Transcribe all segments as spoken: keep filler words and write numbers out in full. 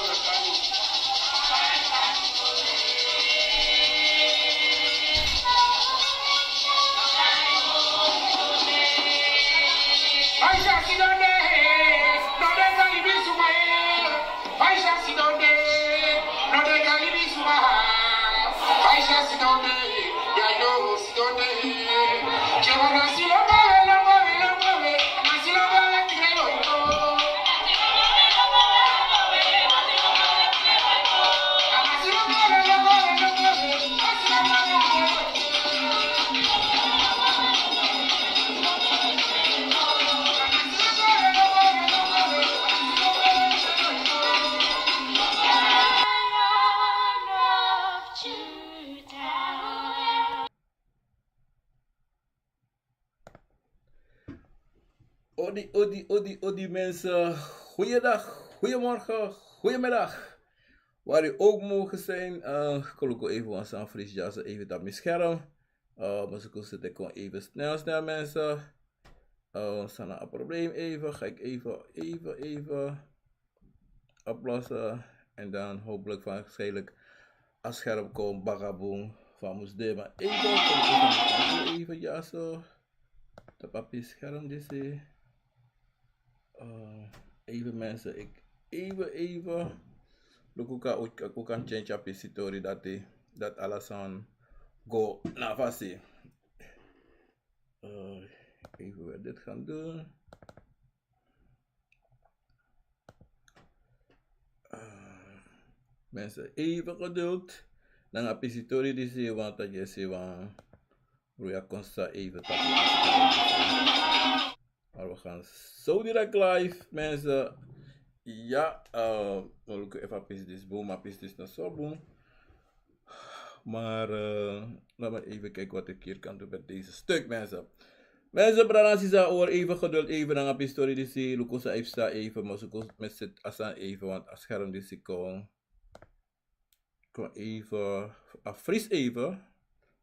Aisha sidon de, no de kalibi suma e. Aisha sidon de, no de kalibi suma. Aisha sidon de, ya yo sidon de. Chema na silo bale, lo bale, lo bale. Na silo bale, tigre lo ito. Odi, odi, odi, odi mensen. Goeiedag, goeiemorgen, goeiemiddag. Waar u ook mogen zijn. Uh, ik wil ook even wat aan Fris Jassen even op mijn scherm. Uh, maar ze kunnen zitten gewoon even snel, snel mensen. Uh, sana een probleem even. Ga ik even, even, even oplossen. En dan hopelijk waarschijnlijk als scherm komt, bagabon. Van moest de maar even, even, even Jassen. De papi scherm die ze. Uh, even mensen, ik even, even. Look, hoe kan, hoe kan change op je story dat die, dat alles aan go na fasi. Uh, even weer dit gaan doen. Uh, mensen, even geduld. Dan op je story die ze, want dat je ze, want Roya Consta even tapu. Maar we gaan zo direct live, mensen. Ja, uh, we look even op is this boom, op is this not so boom. Maar uh, laat me even kijken wat ik hier kan doen met deze stuk, mensen. Mensen, brada, sisa, oor even geduld, even dan op historie die zie. Lukosa even sta even, maar ze kon met zit asan even, want als scherm die zie kon. Kon even, a fris even.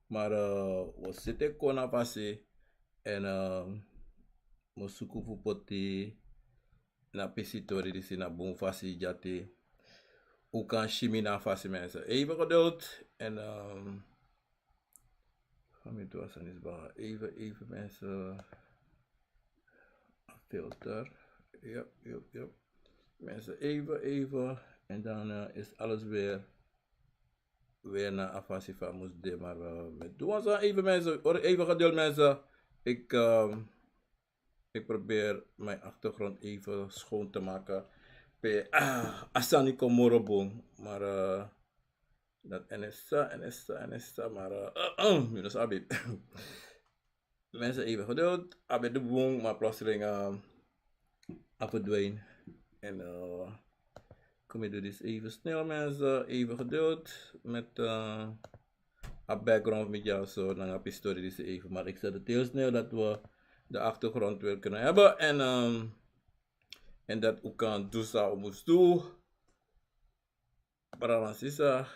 Maar uh, we zitten kon na fasi. En uh, we zoeken voor poti na pisi tori disi na bun fasi dati. U kan si mi na fasi mensen. Even geduld. En um, ga mi doen als is bang. Even, even mensen. Filter. Yep, yep, yep. Mensen, even, even. En dan uh, is alles weer weer na a fasi fa mus de, maar uh, met doe was even mensen, or even geduld mensen. Ik, um, ik probeer mijn achtergrond even schoon te maken. Pe ah, asani komorobon, maar uh, dat N S A, N S A, N S A, maar uh, uh, uh, minus abi. Mensen, even geduld. Abi de boom, maar plotseling uh, a verdwijn. En uh, kom je doe dit even snel, mensen. Even geduld met uh, a background media zo, dan heb je story dit even. Maar ik zet het heel snel dat we de achtergrond weer kunnen hebben. En, um, en dat ook kan doen zo, we moeten doen. Brada nanga sisa,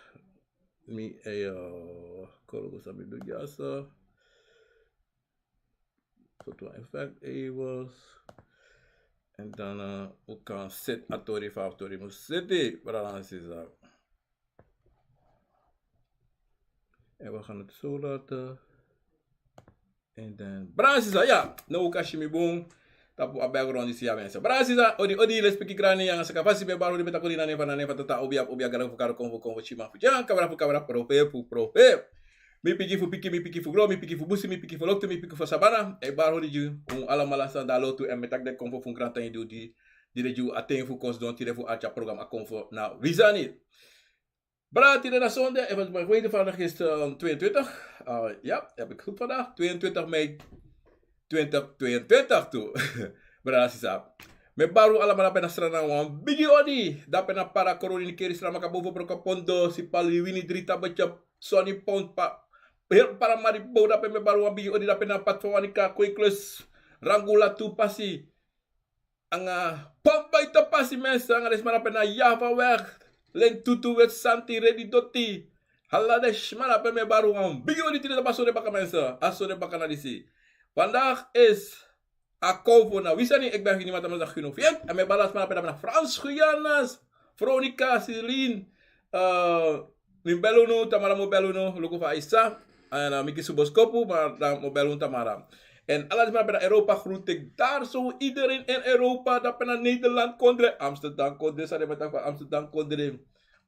mi e uh, koloku san mi du dyaso. Put wan effect even. En dan uh, u kan set a tori fa a tori mus seti, brada nanga sisa. En we gaan het zo laten. En dan, brada nanga sisa, ya, now u kan si mi bun. Tapu a background disi ya mensen. Brada nanga sisa, odi, odi, lespeki grani, nanga saka fasi ben bari odi, ben taki odi na nen fu, na nen fu tata, obi, obi, a garan fu karo, konfo, konfo, siman fu dyan, kabra fu kabra, profe fu profe. Mi piki fu piki, mi piki fu gro, mi piki fu busi, mi piki fu loktu, mi piki fu sabana. E bari odi gi un alamala san de a lotu, en mi e taki den konfo fu un grantangi di, di de gi un a ten fu kon sidon tide fu arki a programa Konfo na Wi Sani. Brada, tide na sonde, en volgens mij weten vandaag is uh, tweeëntwintig. Uh, ja, heb ik goed vandaag. Tweeëntwintig mei twintig tweeëntwintig tu. Brada, sisa. Mi e bari un alamala dape na Sranan wan bigi odi. Dape na Para, Koroni, Nikeri, Sramaka, Bovo, Broka, Pondo, Sipali, Wini, Drita, Botya, Soni, Pond, Pa, Paramaribo. Dape mi e bari un wan bigi odi. Dape na Pat fu Wanika, Kweklus, Rangula, Tupasi. Nanga Pampa, Itapasi mensen, nanga den sma dape na Javaweg, Lentutu, Wit Santi, Redi Doti. Ala den sma dape mi e bari un wan bigi odi tide tapu a sonde baka mensen. A sonde baka na disi. Vandaag is a Konfo na Wi Sani, ik ben Gini Matamas, Gino Fiet. En mi e bari a sma dape na Frans Guyanas. Veronica, Celine, eh, mi bel unu tamara, mi o bel unu, luku fa a e sa. En, eh, mi kisi boskopu, ma dan mi o bel unu tamara. En ala sma dape na Europa, groet ik daar zo iedereen in Europa, dape na Nederland kondre, Amsterdam kondre, san den e taki fu Amsterdam kondre.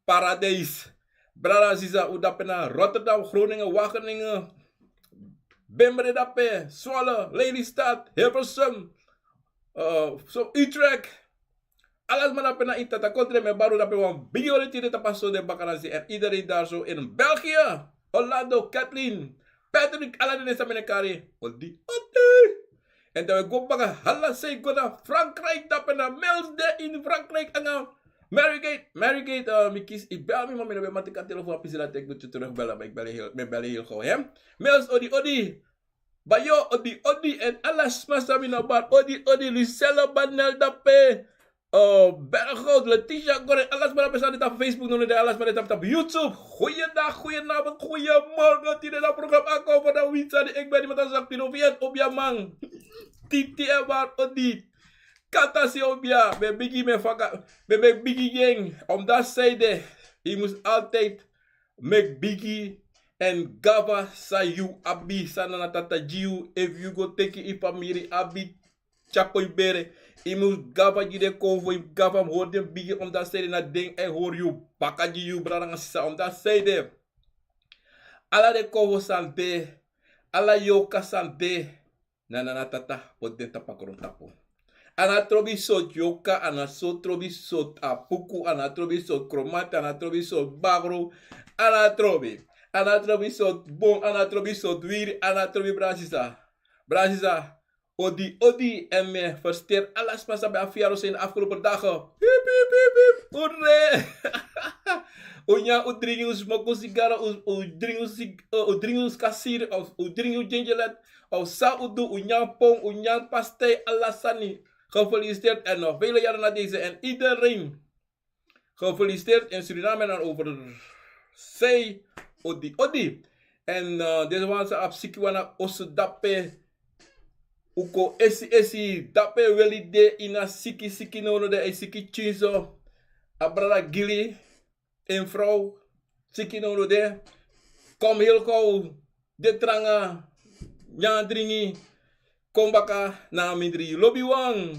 Paradijs. Brada, sisa, un dape na Rotterdam, Groningen, Wageningen, Bemre dape, Zwolle, Lelystad, Hilversum, eh, so Utrecht. Ala sma dape na ini tata kondre, mi e bari un dape wan bigi odi tide tapu a sonde baka na si. En iedereen daar zo in België, Orlando, Kathleen, Patrick, ala den sma mi e kari, odi, odi. En dan wi go baka hala sei go na Frankrijk, dape na Mels de in Frankrijk, anga Mary Kate, Mary Kate, eh, mi kisi, i bel mi, ma mi no ben man teki a telefon, a pisi, dan teki mi terug bel, ma ik bel heel, mi bel heel gauw, hè. Mels, odi, odi. Bayo, odi, odi. En ala sma san mi no bari, odi, odi. Lucelle Banel dape. Eh, Berghout, Letitia Gore, ala sma dape san de tapu Facebook, no, no, de ala sma de tapu, tapu YouTube. Goeiedag, goedenavond, goeiemorgen. Tide na program Ako voor de Witsa, di ik ben iemand als Pino Fiat, Obia Man. Titi Ebar, odi. Kata si Obia, mi e bigi, mi e faka, mi e bigi yen. Omdat zij de, je moet altijd meki bigi en gafa san yu abi, san nana tata gi yu, efu yu go teki i famiri abi tyari kon bere. I mus gafa gi den konfo, i mus gafa, hori den bigi, omdat zij de na den e hori yu baka gi yu, brada nanga sisa, omdat zij de. Ala den konfo san de, ala yorka san de, na nana tata poti den tapu a grontapu. A no trobi sortu yorka, a no trobi sortu apuku, a no trobi sortu kromati, a no trobi sortu bagro, a no trobi. A no trobi sortu bon, a no trobi sortu wiri, a no trobi, brada sisa. Brada sisa, odi, odi, en mi e felisiteri ala sma san ben abi verjaardag ini de afgelopen dagen. Hip, hip, hip, hip. Ure. Un nyan, un dringi, un smoku sigara, un, un dringi, un sig-, eh, un dringi un skasiri, of un dringi un gingerlet, of san un du, un nyan pon, un nyan pastei, ala sani. Gefeliciteerd en nog vele jaren na deze. En iedereen gefeliciteerd in Suriname en over zee. Odi, odi. En, eh, deze wan san abi siki wan na oso dape. Un kon esi, esi, dape weli de ini a siki, siki no no de, a siki tyinso. A brada Gili, en vrouw, siki no no de. Kon heel gauw, de tranga, nyan dringi. Kon baka na mindri lobiwan.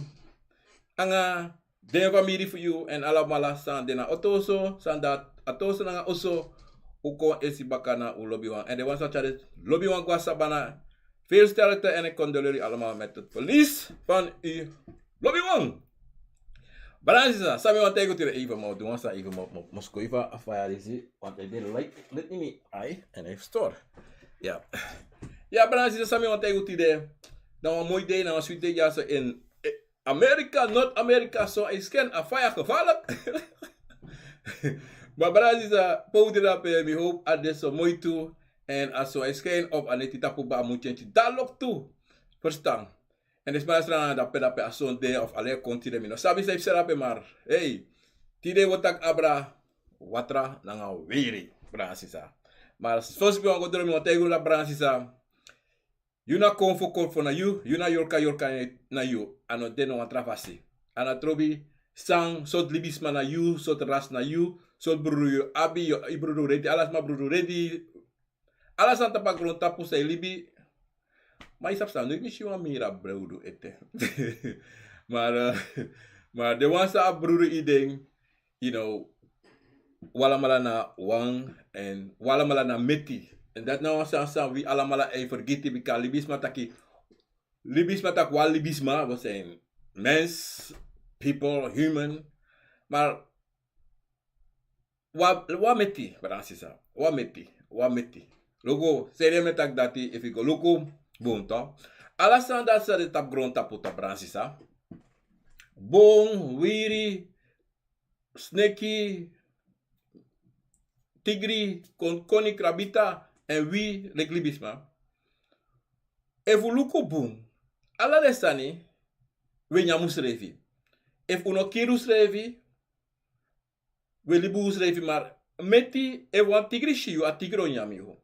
Anga den famiri fu yu en alamala san de na otoso, san de a toso nanga oso, un kon esi baka na un lobiwan. En den wan san tyari lobiwan go na sabana, veel sterkte en ik condoleer u allemaal met het verlies van uw lobiwan. Brada sisa, san mi wani taigi un tide, even mi o du wan sani, even mi o, mi o, mi o skoifa a faya disi, want a de light, light ini mi ai, en a e stori. Ya. Ya, brada sisa, san mi wani taigi un tide, na wan moi dei, na wan switi dei dyaso in, eh, Amerika, Noord-Amerika, so a e skin, a faya gevaarlijk. Ma brada sisa, powder dape, mi hoop a de so moi tu. En a so a e skin of a neti tapu, ma a mu tyentyi dalok tu. Verstaan? En den sma e sran dape, dape a sonde of a leki kon tide, mi no sabi san e psa dape, maar hey, tide wi o taki abra, watra nanga wiri, brada sisa. Maar fosi mi wani go doro, mi wani taigi un dati, brada sisa. Yu na konfo, konfo na yu, yu na yorka, yorka na yu. A no de no wan tra fasi. A no trobi san sortu libisma na yu, sortu ras na yu, sortu brudu yu abi, yu, yu brudu redi, ala sma brudu redi. Ala sani tapu a grontapu san e libi. Ma yu sabi san, no, mi si wan mira brudu ete. Maar, eh, maar den wan san abi brudu ini den, you know, wi alamala na wan, en wi alamala na meti. En dati na wan sani san wi alamala e fergiti, bika libisma taki, libisma taki wan libisma, we zijn mens, people, human. Maar wi a, wi a meti, brada sisa, wi a meti, wi a meti. Luku, seri mi e taki dati, efu yu go luku, bun, toch. Ala sani dati san de tapu grontapu, toch, brada sisa. Bun, wiri, sneki, tigri, kon-, koni, krabita, en wi leki libisma. Efu un luku bun, ala den sani, wi e nyan unsrefi. Efu un no kiri unsrefi, wi e libi unsrefi, maar meti, efu wan tigri si yu, a tigri o nyan yu.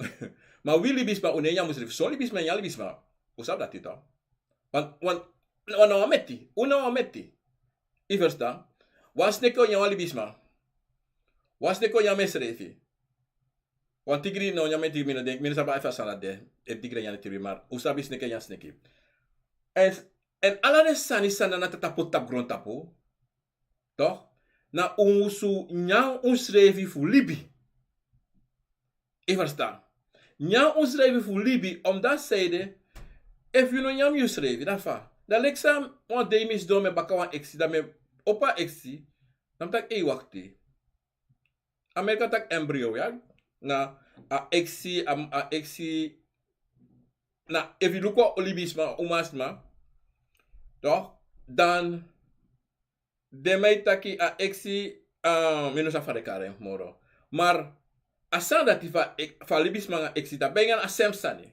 Maar wi libisma, un no e nyan unsrefi. Son libisma e nyan libisma. Un sabi dati, toch. Want, want, want na wan meti, un na wan meti. Yu ferstan? Wan sneki o nyan wan libisma. Wan sneki o nyan mi srefi. Wan tigri no nyan mi tigri, mi no denki, mi no sabi efu a sani de. Efu tigri e nyan tigri, ma un sabi sneki e nyan sneki. Èn, èn ala den sani san Nana Tata poti tapu grontapu, toch, na un musu nyan unsrefi fu libi. Yu e ferstan? Nyan unsrefi fu libi, omdat sanede, efu yu no nyan yusrefi, dan fa? Dan leki san wan dei mi sidon, mi e baka wan eksi, dan mi e opo a eksi, dan mi taki: "Ei, wakti." Amerika taki embryo, ya. Na a eksi, a, a eksi, na efu yu luku wan libisma, umasma, toch, dan den man e taki a eksi, ah, mi no sabi fa den kari en moro. Maar a sani dati fu a ek-, fu a libisma anga eksi, dati ben de na a sem sani.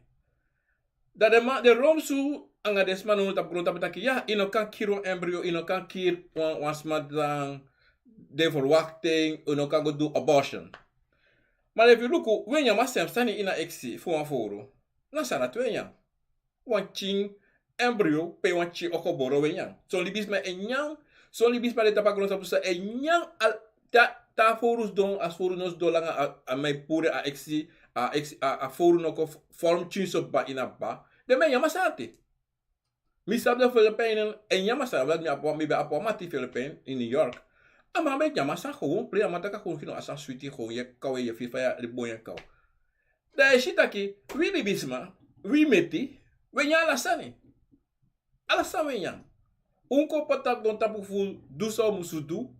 Dan den man, den Romsu anga den sma nownow tapu grontapu taki: "Ya, yu no kan kiri wan embryo, yu no kan kiri wan, wan sma dan den verwachting, yu no kan go du abortion." Maar efu yu luku, wi e nyan a sem sani ini a eksi fu wan fowru. Na san dati wi e nyan. Wan pikin embryo, pe wan pikin o gebore, wi e nyan. Son libisma e nyan, son libisma de tapu grontapu san e nyan al, te a, te a fowru sidon, a fowru no sidon langa, a, a man e puru a eksi, a eksi, a, a fowru no kon f-, vorm pikin so kaba ini a kaba. Den man e nyan a sani dati. Mi sabi den Filipijnen e nyan a sani dati, mi abi wan, mi ben abi wan mati Filipijn in New York. A man ben e nyan a sani gewoon, pe a man taki a kon fini a sani switi gewoon, yu e kaw, yu e firi fa yu e libi bun, yu e kaw. Dan yu e si taki, wi libisma, wi meti, wi e nyan ala sani. Ala san wi e nyan. Un kon poti tapu grontapu fu du san un musu du.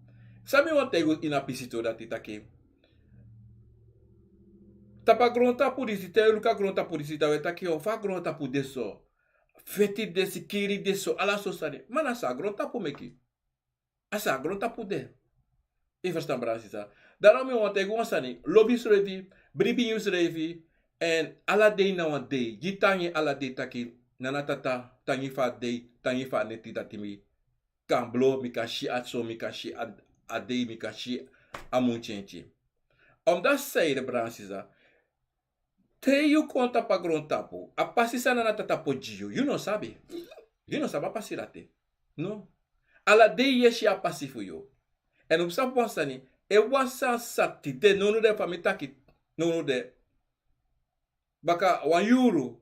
San mi wani taigi un ini a pisi tu dati taki, tapu a grontapu disi, te yu luku a grontapu disi, dan wi e taki: "O, fa a grontapu de so? Feti de, sikiiri de so, ala so sani." Ma na san a grontapu meki. A san a grontapu de. Yu e ferstan, brada sisa? Daarom mi wani taigi un wan sani. Lobi yusrefi, bribi yusrefi, èn ala dei na wan dei. Gi tangi ala dei taki: "Nana Tata, tangi fu a dei, tangi fu a neti dati mi kan blo, mi kan si a son, mi kan si a, a dei, mi kan si a muntyentye." Omdat sanede, brada sisa, te yu kon tapu a grontapu, a pasi san Nana Tata poti gi yu, yu no sabi. Yu no sabi a pasi dati. No. Ala dei yu e si a pasi fu yu. Èn un sabi wan sani, efu wan sani sa tide, nownow de, fa mi taki, nownow de, baka wan yuru,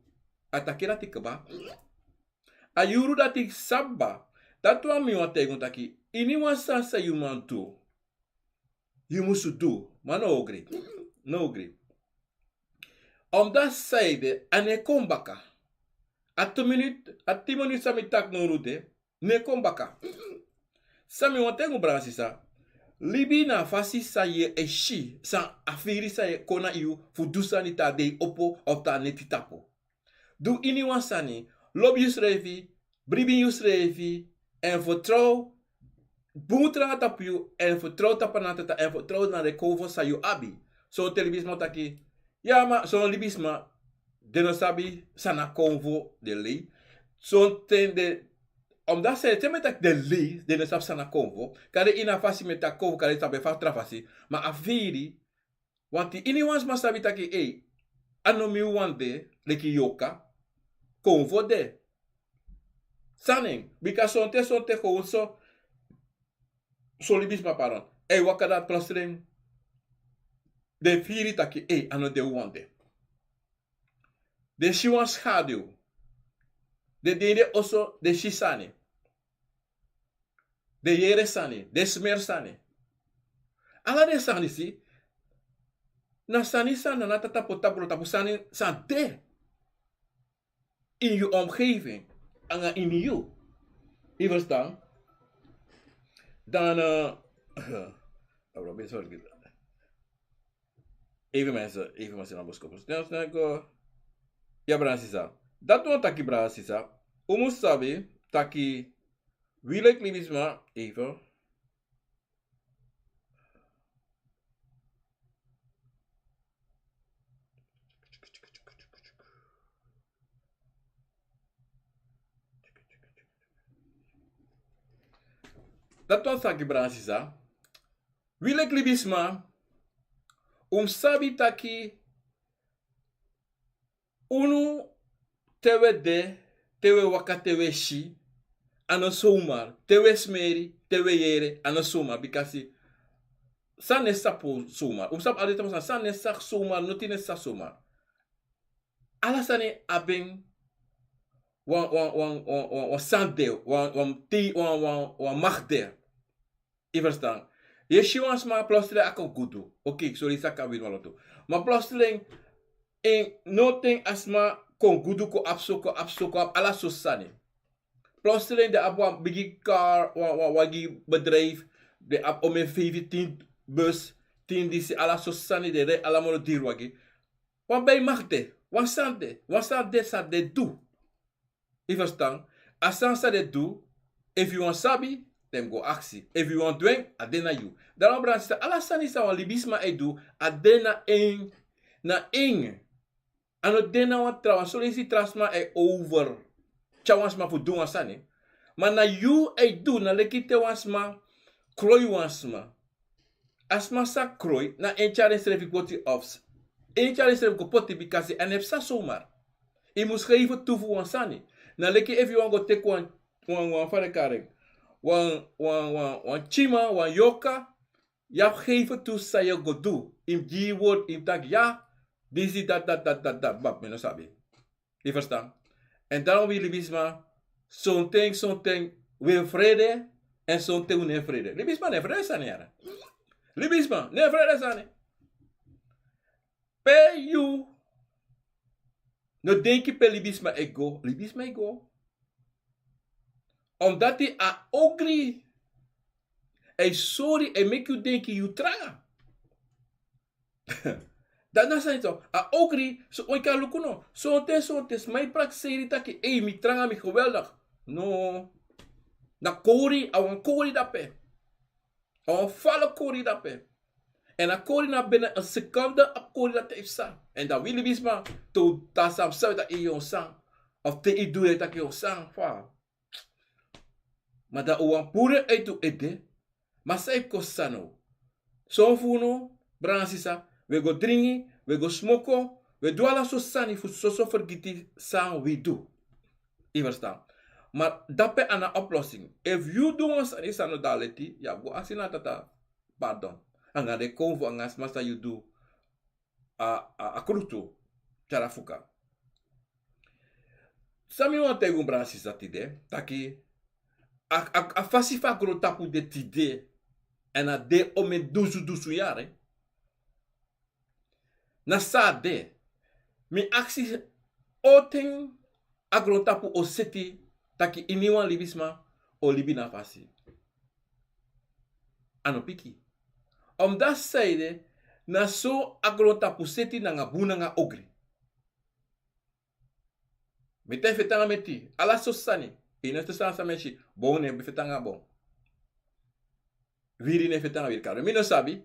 a taki dati kaba. A yuru dati sa kaba. Dati wani mi wani taigi un taki, ini wan sani san yu man du, yu musu du, ma no ogri. No ogri. Omdat sanede, a no e kon baka. A tu minute, a tin minute san mi taki nownow de, no e kon baka. San mi wani taigi un, brada sisa, libi na a fasi san yu e si, san a firi san e kon na yu fu du sani te a dei opo of te a neti tapu. Du ini wan sani, lobi yusrefi, bribi yusrefi, èn fertrow bun tranga tapu yu, èn fertrow tapu Nana Tata, èn fertrow na den konfo san yu abi. Sonten libisma o taki, ya, ma son libisma, den no sabi san na konfo, den lei. Sonten den, omdat sanede, te mi e taki den lei, den no sabi san na konfo. Kande ini a fasi mi e taki konfo, kande sabi fa tra fasi. Ma a firi, want ini wan sma sabi taki, ei, a no mi wan de, leki yoka, konfo de. San na en, bika sonten, sonten gewoon so, son libisma, pardon, e waka, dan plotseling den firi taki, ei, a no den wan de. Den si wan schaduw. Den de ini den oso, den si sani. Den yere sani, den smer sani. Ala den sani disi, na sani san Nana Tata poti tapu grontapu, sani san de in yu omgeving, anga ini yu. Yu ferstan? Dan, eh, even mensen, even mensen na boskopu. Snel, snel go. Ya, brada sisa. Dati wani taki, brada sisa, un mus sabi taki, wi leki libisma, even. Dati wani taki, brada sisa, wi leki libisma, un sabi taki unu, te wi e de, te wi e waka, te wi e si, a no zomaar, te wi e smeri, te wi e yere, a no zomaar, bikasi San no e sisa puru somar. Un sabi, a de tapu sani, san no e sisa somar, noti no e sisa somar. Ala sani abi en wan, wan, wan, wan, wan, wan sani de, wan, wan tei, wan, wan, wan makti de. Yu ferstan? Yu e si wan sma plotseling a kon gudu. Oké, sorry, saka win wan lotu. Ma plotseling, en no ten a sma kon gudu, kon abi so, kon abi so, kon abi ala sortu sani. Plotseling den abi wan bigi kar, wan, wan, wan bigi bedrijf, den abi omeni fiftin bus, tin disi, ala sortu sani, den rij alamala diri wagi. Wan bai makti de, wan sani de, wan sani de san den du. Yu ferstan? A sani san den du, efu yu wani sabi, dan yu mus go aksi. Efu yu wani du en, a de na yu. Dan wan brada, sisa, ala sani san wan libisma e du, a de na en, na en. A no de na wan tra, wan soleisi tra sma e over tyari wan sma fu du wan sani. Ma na yu e du, na leki te wan sma kroi wan sma. A sma sa kroi, na en tyari ensrefi poti of s-, en tyari ensrefi go poti, bikasi a no e psa somar. Yu mus geven tu fu wan sani. Na leki efu yu wani go teki wan, wan, wan fa den kari en, wan, wan, wan, wan tyima, wan yoka, yu abi geven tu san yu o go du. Yu mus gi yu word, yu mus taki ya, disi, dati, dati, dati, dati, dati, bab, mi no sabi. Yu ferstan? Èn dan wi libisma, sonten, sonten wi e frede, èn sonten wi no e frede. Libisma no e frede sani yara. Libisma no e frede sani. Pe yu no denki pe libisma e go, libisma e go. Omdati a ogri e sori, e meki yu denki yu tranga. Dan na sani so, a ogri, so wi kan luku no. Sonten, sonten sma e prakseri taki, ei, mi tranga, mi geweldig. No. Na kori, a wan kori dape. A wan fala kori dape. Èn a kori na bini wan sekonde, a kori dati e psa. Èn dan wi libisma, te un tan san psa, wi taki yu o san. Of te yu du, yu taki yu o san, fa. Ma dan un wani puru en uit un ede. Ma san e kosi san now? Son fu unu, brada nanga sisa, wi e go dringi, wi e go smoko, wi e du ala sortu sani fu soso fergiti san wi du. Yu ferstan? Ma dape a no a oplossing. Efu yu du wan sani san no de leti, yu abi go aksi na tata pardon. Anga den konfo, anga sma san yu du a, a, a krutu tyari a fuka. San mi wani taigi un, brada nanga sisa, tide, taki a, a, a fasi fa grontapu de tide, èn a de omeni dusun dusun yari. Na san a de. Mi aksi, on ten a grontapu o seti taki iniwan libisma o libi na a fasi? A no piki. Omdati san ede, na so a grontapu seti nanga bun nanga ogri. Mi taigi fu e tan nanga meti, ala sortu sani. Yu no e stan san mi e si, bon no e fu e tan nanga bon. Wiri no e fu e tan nanga wiri, kari. Mi no sabi.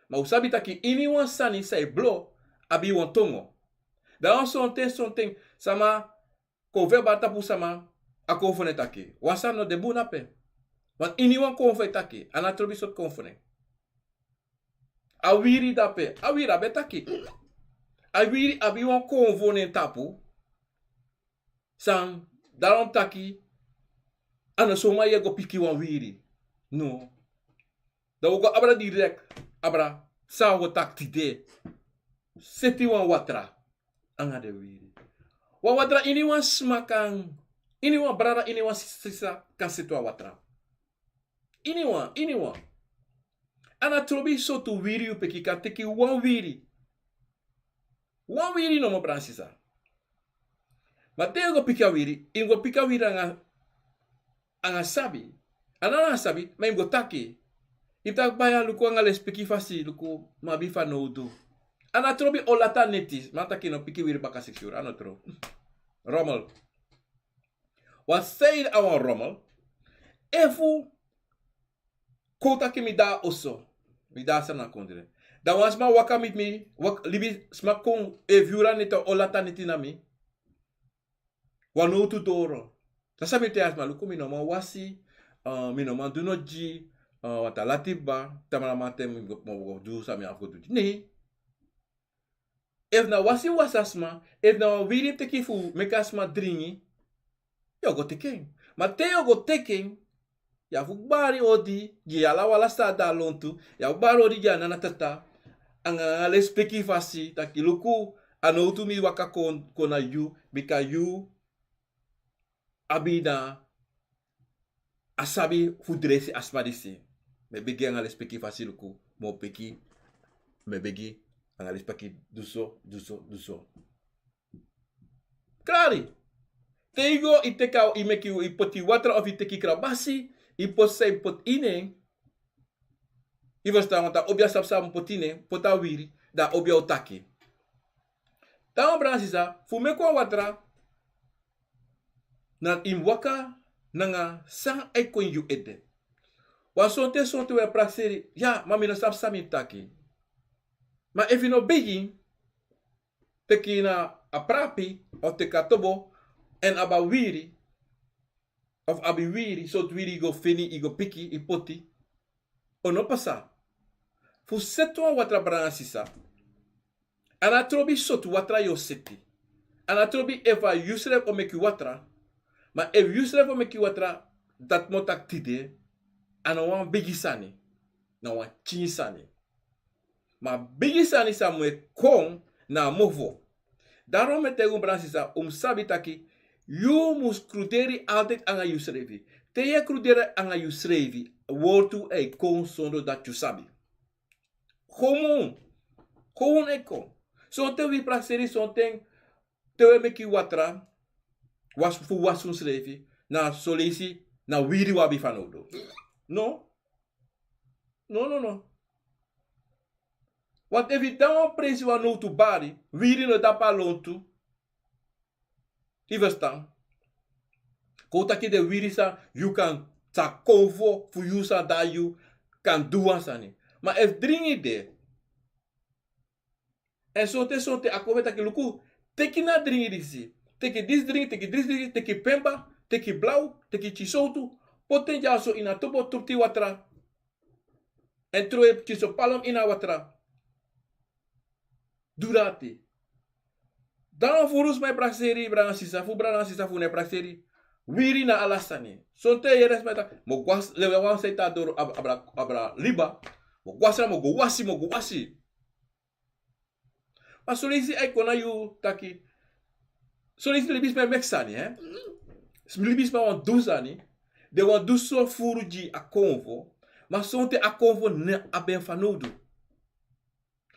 Ma un sabi taki iniwan sani san e blo abi wan tongo. Dan wan sonten, sonten sama kon fu e bari tapu sama, a konfo nen taki. Wan sani no de bun dape. Want iniwan konfo e taki, a no trobi sortu konfo nen. A wiri dape, a wiri abi e taki. A wiri abi wan konfo nen tapu. San, dan un taki, a no soma yu e go piki wan wiri. No. Dan un go abra direct, abra, san un go taki tide. Seti wan watra anga den wiri. Wan watra, iniwan sma kan, iniwan brada, iniwan sisa kan seti wan watra. Iniwan, iniwan. A no trobi sortu wiri yu piki, kan teki wan wiri. Wan wiri nomo, brada nanga sisa. Ma te yu go piki a wiri, yu go piki a wiri anga, anga sabi. A no anga sabi, ma yu go taki. Yu taki baya, luku, anga lespeki fasi, luku, mi abi fanowdu. A no trobi o lati neti, ma taki no piki wiri baka siksi yuru, a no tru. Rommel. Wan side a wan rommel. Efu kon taki mi de na oso, mi de na Sranan kondre. Dan wan sma waka miti mi, wak-, libi sma kon, efu yuru neti, o lati neti na mi. Wan nowtu doro. Dan san mi taigi a sma, luku, mi no man wasi, eh, mi no man du no gi, eh, want a lati kaba, tamara mamanten mi go, mi go du san mi abi fu du gi. Nee. Efu na wasi wasi a sma, efu na wan wiri teki fu meki a sma dringi, yu o go teki en. Ma te yu o go teki en, Yu abi fu kbari odi gi yu ala wan ala san de na lontu. Yu abi kbari odi gi yu nana, tata, anga lespeki fasi taki luku, a nowtu mi waka kon kon na yu, bika yu abi na a sabi fu dresi a sma disi. Mi e begi anga lespeki fasi luku, mi o begi, mi e begi anga lespeki, du so, du so, du so. Klari. Te yu go, yu teki a, yu meki, yu poti watra of yu teki krabasi, yu poti san yu poti ini en. Yu ferstan, want a obi a sabi san a mu poti ini en, poti a wiri, dan a obi o taki. Dan wan brada sisa, fu meki wan watra, na yu mus waka nanga san e kon ini yu ede. Wan sonten sonten wi e prakseri, ya, ma mi no sabi san mi e taki. Ma efu yu no bigin teki na a prapi, of teki a tobo, èn abi a wiri, of abi wiri, sortu wiri yu go feni, yu go piki, yu poti, o no pasa. Fu seti wan watra, brada nanga sisa, a no trobi sortu watra yu o seti. A no trobi efu a yusrefi o meki watra. Ma efu yusrefi o meki watra, dati mi o taki tide, a no wan bigi sani. Na wan pikin sani. Ma a bigi sani san mu e kon na a mofo. Daarom mi e taigi un, brada nanga sisa, un mus sabi taki yu mus kruderi altijd anga yusrefi. Te yu e kruderi anga yusrefi, wortu e kon sondro dati yu sabi. Gewoon, gewoon e kon. Sonten wi prakseri, sonten te wi e meki watra, wasi, fu wasi unsrefi, na son leisi na wiri wi abi fanowdu. No. No, no, no. Want efu yu de na wan presi, wan nowtu bari, wiri no de ape a lontu. Yu ferstan? Kon un taki den wiri san yu kan, san kon fu, fu yu, san de na yu, kan du wan sani. Ma efu dringi de, èn sonten sonten a kon fu e taki luku, teki na dringi disi. Teki disi dringi, teki disi dringi, teki pemba, teki blaw, teki pikin sowtu, poti en dyaso ini a tobo, turti watra. Èn trowe pikin so palom ini a watra. Du dati. Dan fu unu sma e prakseri, brada nanga sisa, fu brada nanga sisa fu unu e prakseri. Wiri na ala sani. Sonten yu yere sma e taki, mi o go na srefi, wan san e tan doro abra, abra, abra liba. Mi o go na srefi, mi o go wasi, mi o go wasi. Ma son leisi a e kon na yu taki, son leisi libisma e meki sani, hè? Libisma wani du sani, den wani du so furu gi a konfo, ma sonten a konfo no abi en fanowdu.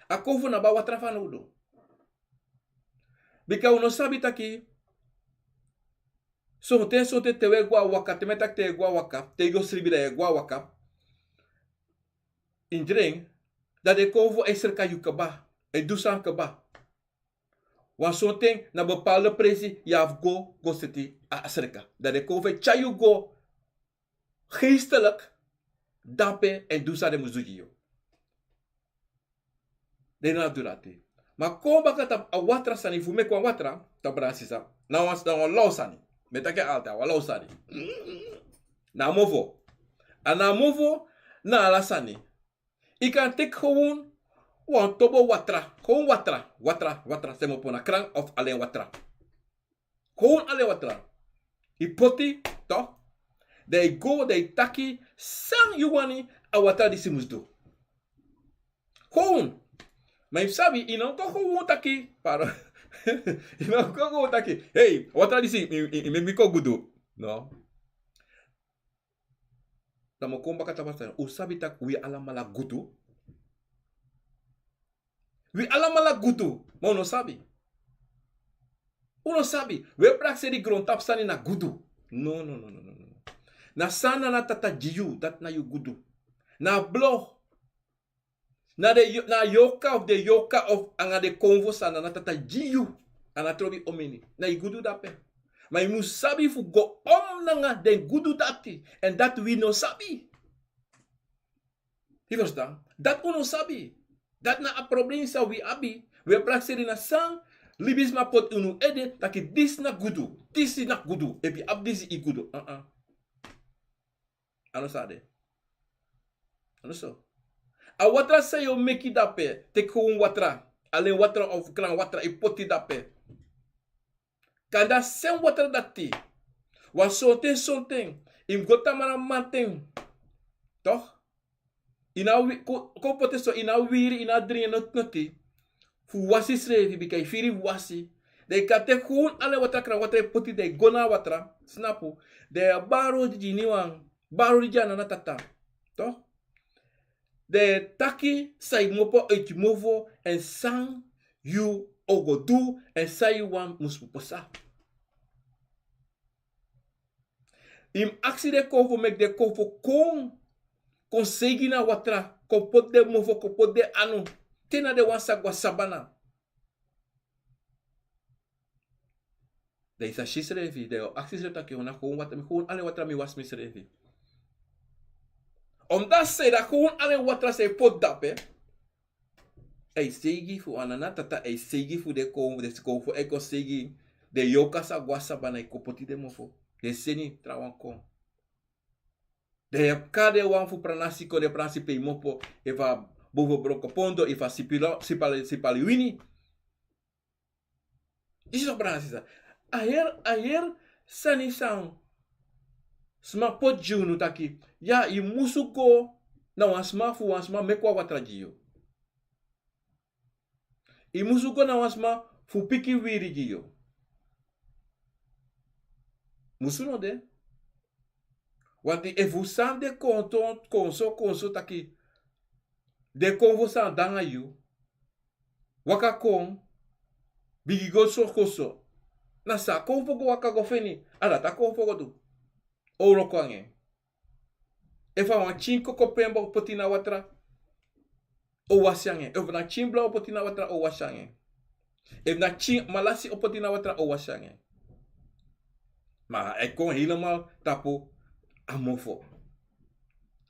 A konfo no abi a watra fanowdu. Bika un no sabi taki, sonten, sonten te un e go na waka, te mi e taki te un e go na waka, te yu go sribi dan yu e go na waka, ini dren, dan den konfo e sreka yu kaba, e du san kaba. Wan sonten na bepaalde presi yu abi fu go, go seti a sreka. Dan den konfo e tyari yu go geestelijk dape èn du san den mus du gi yu. Den no abi du dati. Ma kon baka tapu a watra sani, fu meki wan watra, tapu brada sisa, na wan, na wan law sani. Mi e taki en altijd, a wan law sani. Na a mofo. A na a mofo, na ala sani. Yu kan teki gewoon wan tobo watra. Gewoon watra, watra, watra, san mi o poti na kraan of alen watra. Gewoon alen watra. Yu poti, toch? Dan yu go, dan yu taki san yu wani a watra disi mus du. Gewoon. Ma yu sabi, yu no kon gewoon taki, pardon. Yu no kon gewoon taki, hey, a watra disi, yu, yu, yu meki mi kon gudu. No. Dan mi o kon baka tapu a sani, un sabi taki wi alamala gudu. Wi alamala gudu, ma un no sabi. Un no sabi. Wi e prakseri grontapu sani na gudu. No, no, no, no, no, no. Na san Nana Tata gi yu, dati na yu gudu. Na a blo. Na den yo-, na a yorka of den yorka of anga den konfo san Nana Tata gi yu. A no trobi omeni. Na yu gudu dape. Ma yu mus sabi fu go om nanga den gudu dati. Èn dati wi no sabi. Yu ferstan? Dati un no sabi. Dati na a problem san wi abi. Wi e prakseri na san libisma poti ini un ede, taki disi na gudu, disi na gudu. Efu yu abi disi, yu gudu. Uh-uh. A no so a de. A no so. A watra san yu o meki dape, teki gewoon watra, alen watra of kraan watra, yu poti dape. Kande a sem watra dati, wan sonten sonten, I mus go tamara manten. Toch? I na wi- kon kon poti so, i na wiri, i na dringi noti noti fu wasi srefi, bika i firi fu wasi. Dan i kan teki kon ala en watra, kran watra, e poti, dan i go na a watra. Snapu? Dan i abi a rodi gi iniwan, abi a rodi gi a nana tata. Toch? Dan i e taki san i kmopo uiti mofo, èn san yu o go du, èn san yu wani mus pasa. I mus aksi den konfo, meki den konfo kon, kon seigi na watra, kon poti den mofo, kon poti den anu, te na den wan sa go na sabana. Dan i sa si srefi, dan i o aksi srefi taki: "Yu na kon watra, mi kon ala en watra mi wasi misrefi." Omdat san ede, a kon ala en watra san i poti dape, a e seigi fu a nana tata, a e seigi fu den kon, den konfo e kon seigi. Den yorka sa go na sabana, a e kon poti den mofo. Den seni trawan kon. Den e kari den wan fu pranasi kon, den pranasi pe i kmopo, efu a bobo Brokopondo, efu a Sipilo, Sipali, Sipaliwini. I si so, brada, sisa. A heri, a heri sani san sma poti gi unu taki: "Ya, i musu go na wan sma fu wan sma meki wan watra gi yu. I musu go na wan sma fu piki wiri gi yu." Musu no de. Wanti efu san de kon ton, kon so, kon so taki den konfo san de nanga yu, waka kon, bigi go so, kon so. Na san a konfo go waka go feni, a dati a konfo go du. O wroko nanga en. Efu a wan pikin koko pen bo poti na watra, o wasi nanga en. Efu na pikin bla o poti na watra, o wasi nanga en. Efu na pikin malasi o poti na watra, o wasi nanga en. Ma a e kon helemaal tapu a mofo.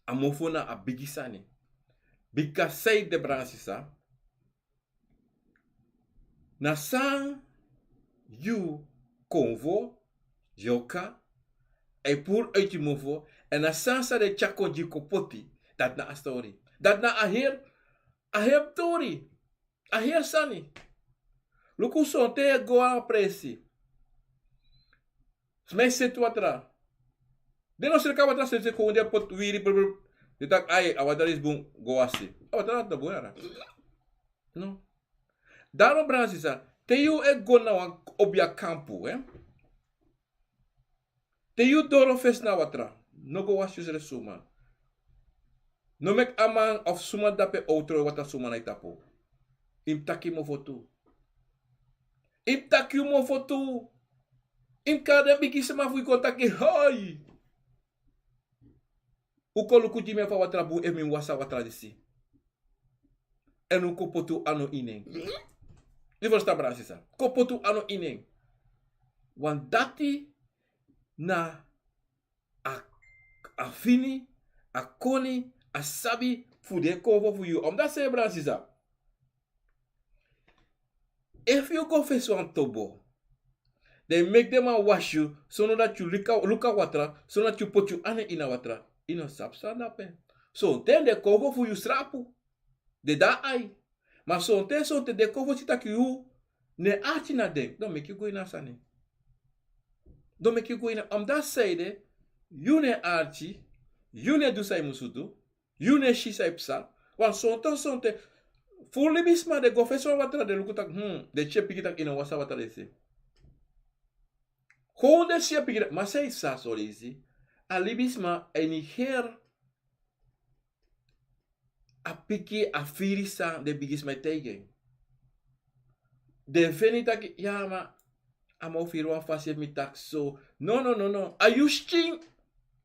A mofo na a bigi sani. Bika san ede, brada, sisa, na san yu konfo, yorka, e puru uiti mofo, èn na san san den tyari kon gi yu kon poti, dati na a stori. Dati na a heri, a heri tori, a heri sani. Luku, sonten yu e go na wan presi, sma e seti watra. Den no sreka watra, seti kon, den poti wiri, brr, brr. Den taki: "Ai, a watra disi bun, go wasi." A watra dati no bun yara. No. Daarom, brada, sisa, te yu e go na wan obiakampu, hè? Te yu doro fesi na watra, no go wasi yusrefi suma. No meki a man of suma dape o trowe watra suma na yu tapu. I mus taki mofo tu. I mus taki yu mofo tu. I mus kari den bigisma fu yu kon taki: "Hoi! Un kon luku gi mi efu a watra bun, efu mi wasi a watra disi." Èn un kon poti un anu ini en. Yu ferstan, brada, sisa? Kon poti un anu ini en. Want dati na a, a fini, a koni, a sabi fu den konfo fu yu. Omdat san, brada, sisa, efu yu go fesi wan tobo, dan yu meki den man wasi yu, sondro dati yu luku a watra, sondro dati yu poti yu anu ini a watra, yu no sabi san de dape. Sonten den konfo fu yu srapu, den de na ai. Ma sonten, sonten den konfo si taki yu no e arki na den, dan meki yu go ini a sani. Dan meki yu go ini a, omdat san ede, yu no e arki, yu no e du san yu musu du, yu no e si san e psa. Want sonten, sonten, furu libisma, den go fesi wan watra, den luku taki, hmm, den si e piki taki yu no wasi a watra disi. Kon den si e piki taki, ma san e psa son leisi, a libisma e negeer a piki, a firi san den bigisma e taigi en. Den feni taki, ya, ma a man o firi wan fasi efu mi taki so. No, no, no, no. A yu skin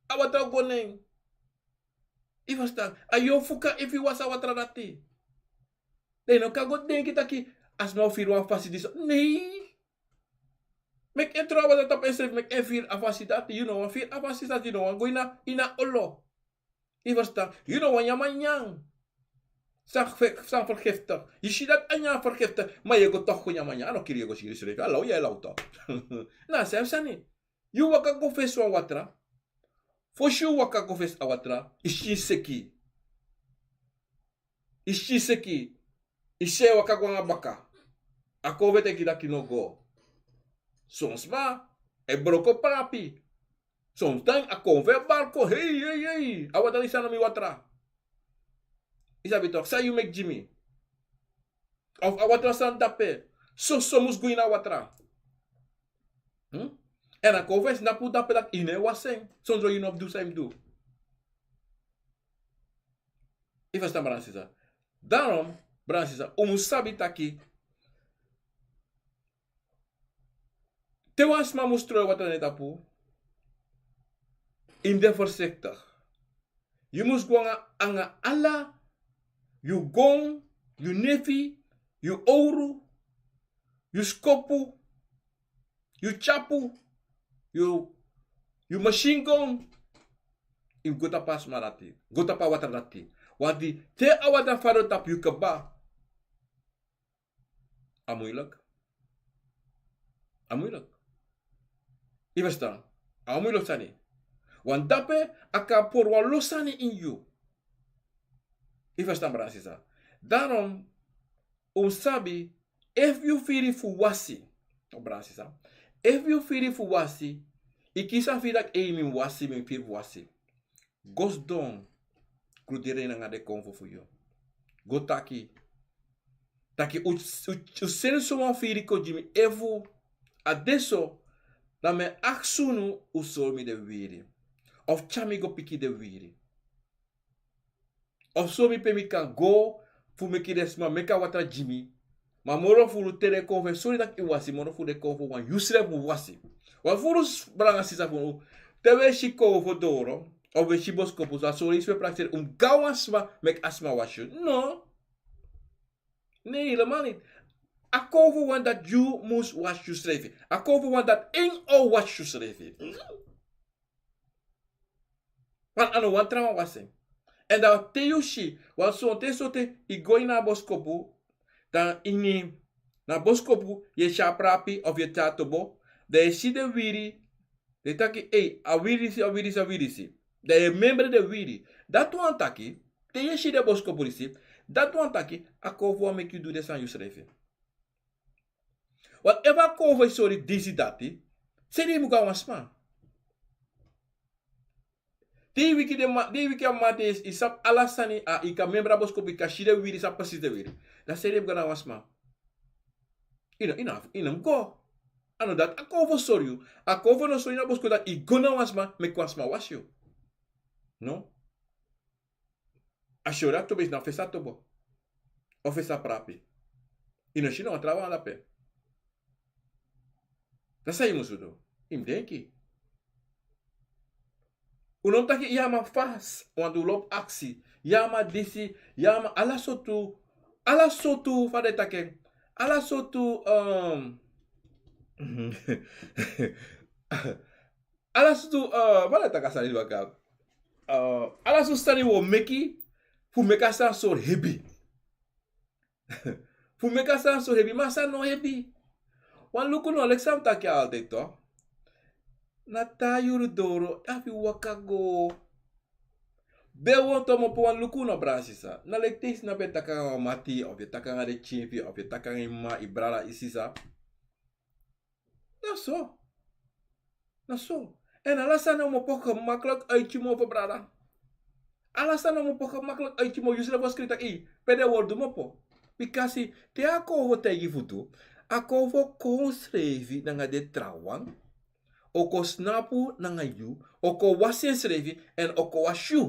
a watra go na en. Yu ferstan? A yu o fuka efu yu wasi a watra dati. Dan yu no kan go denki taki a sma o firi wan fasi disi. Nei. Meki en tron a watra tapu ensrefi, meki en firi a fasi dati. Yu no wani firi a fasi dati, yu no wani go ini a, ini a olo. Yu ferstan? Yu no wani nyan manyan. San fe-, san vergiftig. Yu si dati a nyan vergiftig, ma yu e go toch go nyan manyan. A no kiri yu e go kiri yusrefi. A law yu e law toch. Na a srefi sani. Yu waka go fesi wan watra. Fosi yu waka go fesi a watra, yu skin seki. Yu skin seki. Yu skin e waka go nanga baka. A konfo e taigi yu taki no go. Son sma e broko prapi. Sometimes a kon fu e barko, hei, hei, hei. A watra disi a no mi watra. Yu sabi tok, san yu meki gi mi? Of a watra san dape. Soso mus go ini a watra. Hmm? Èn a kon fu e snapu dape dati yu no e wasi en. Sondro yu no du san yu mus du. Yu ferstan, brada nanga sisa? Daarom, brada nanga sisa, un mus sabi taki te wan sma mus tron watra na en tapu, yu mus de voorzichtig. Yu mus go nanga, nanga ala yu gon, yu nefi, yu owru, yu skopu, yu tyapu, yu, yu machine gun. Yu mus go tapu a sma dati, go tapu a watra dati. Want te a watra fadon tapu yu kaba, a moeilijk. A moeilijk. Yu ferstan? A moeilijk sani. Want dape a kan pori wan lo sani ini yu. Yu ferstan, brada nanga sisa? Daarom, un mus sabi, efu yu firi fu wasi, o brada nanga sisa, efu yu firi fu wasi, yu kisi a firi taki, ei, mi mus wasi, mi firi fu wasi. Go sidon, kruderi nanga den konfo fu yu. Go taki, taki un, un, un seni so wan firi kon gi mi. Efu a de so, dan mi e aksi unu, un sori mi den wiwiri. Of tyari mi go piki den wiwiri. Of sori mi pe mi kan go fu meki den sma meki a watra gi mi. Ma moro furu te den kon fu e sori taki yu wasi, moro furu den kon fu e wani yusrefi mus wasi. Wan furu, brada nanga sisa, fu unu, te un e si kon fu e doro, of un e si boskopu, so a sori yu, so un e prakseri, un mus go na wan sma meki a sma wasi yu. No. Nee, helemaal niet. A kon fu e wani dati yu mus wasi yusrefi. A kon fu e wani dati en o wasi yusrefi. Want a no wani trawan wasi en. Èn dan te yu si, want sonten, sonten yu go ini a boskopu, dan ini a boskopu yu e si a prapi of yu e tan a tobo, dan yu e si den wiwiri, den e taki, ei, a wiwiri disi, a wiwiri disi, a wiwiri disi. Dan yu e memre den wiwiri. Dati wani taki, te yu e si den boskopu disi, dati wani taki, a kon fu e wani meki yu du den sani yusrefi. Want efu a kon fu e sori disi, dati, seni yu mus go na wan sma. Te yu wiki den ma-, te yu wiki a maman, te yu sabi ala sani, a, yu kan memre a boskopu, yu kan si den wiwiri, san precies den wiwiri. Dan seni yu mus go na wan sma. Yu no, yu no, yu no mus go. A no dati a kon fu e sori yu. A kon fu e no sori yu na boskopu dati yu go na wan sma, meki wan sma wasi yu. No. A sori a tobo disi na fesi a tobo. Of fesi a prapi. Yu no si no wan trawan dape. Dan san yu musu du? Yu mus denki. Un no mus taki yu a man fasi, want un lobi aksi. Yu a man disi, yu a man ala sortu, ala sortu, fa den e taki en, ala sortu, um, ala sortu, uh, fa den e taki a sani baka. Uh, ala sortu sani un o meki, fu meki a sani sori hebi. Fu meki a sani sori hebi, ma a sani no hebi. Wan luku no, leki san mi taki altijd toch. Na taa yuru doro, a fu waka go. Den wowtu o mopo, wan luku no, brada nanga sisa. Na leki te yu snapu, yu e taki nanga wan mati, of yu e taki nanga den pikin fu yu, of yu e taki nanga yu mama, yu brada, yu sisa. Na so. Na so. Èn ala sani o mopo gemakkelijk uit yu mofo, brada. Ala sani o mopo gemakkelijk uit yu mofo. Yusrefi o skrifi taki, ei, pe den wortu mopo. Bikasi te a kon fu e taigi fu du, a kon fu e kon srefi nanga den trawan. O kon snapu nanga yu, o kon wasi ensrefi, èn o kon wasi yu.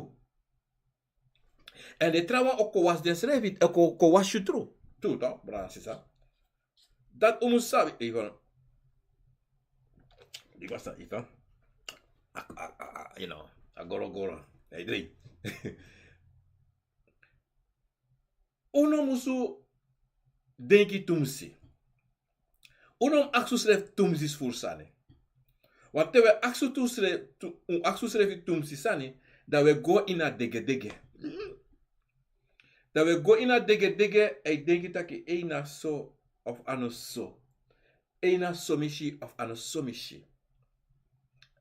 Èn den trawan o kon wasi densrefi, o kon, kon wasi yu tru. Tru toch, brada nanga sisa? Dati un musu sabi, even. Di basta, even. A, a, a, a, you know, a goro goro. Hey, dri. Un no musu denki tumsi. Un no mus aksi unsrefi tumsi fu sani. Want te un e aksi unsrefi, tu-, un aksi unsrefi tumsi sani, dan un e go ini a degedege. Dan un e go ini a degedege, e denki taki, ei, na so of a no so. Ei, na so mi si of a no so mi si.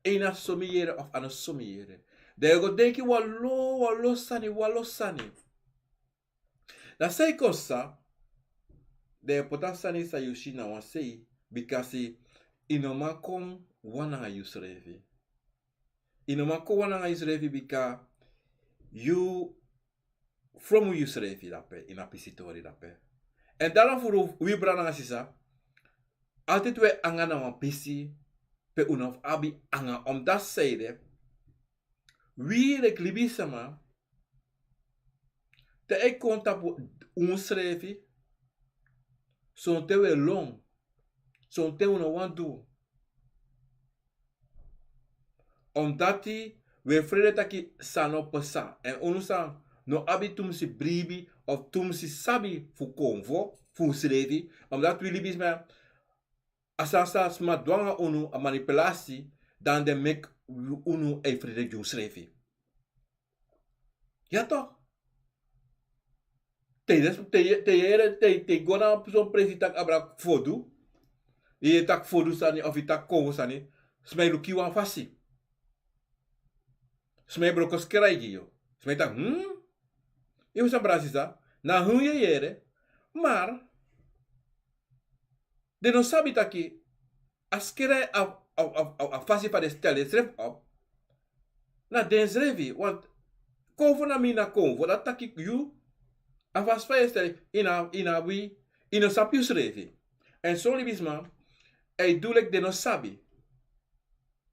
Ei, na so mi yere of a no so mi yere. Dan un e go denki wan lo, wan lo sani, wan lo sani. Dan san e kon pasa, dan yu e poti a sani san yu si na wan sei, bikasi yu no man kon wan nanga yusrefi. Yu no man kon wan nanga yusrefi bika yu fromu yusrefi dape, ini a pisi tori dape. Èn dati wan fu wi brada nanga sisa, altid wi e anga na wan pisi pe un no abi anga. Omdati seide wi leki libisma, te a e kon tapu unsrefi, sonten wi e lon, sonten un no wani du. Omdati wi e frede taki san no pasa. Èn unu san no abi tumsi bribi of tumsi sabi fu konfo fu unsrefi, omdati wi libisma, a sani san sma du nanga unu, a manipulasi, dan den meki unu e frede gi unsrefi. Ya toch. Te yu, te yu, te yu, te, te yu go na son presi taki abra fodu. Yu e taki fodu sani of yu taki konfo sani. Sma e luku yu wan fasi. Sma e broko skrai gi yu. Sma e taki, hmm? Yu san brada sisa, na hun yu e yere. Maar den no sabi taki a skere a, a, a, a, a fasi fa den stel densrefi op. Na densrefi, want konfo na mi na konfo, dati taki yu, a fasi fa yu e stel, yu no, yu no abi, yu no sabi yusrefi. Èn son libisma e du leki den no sabi.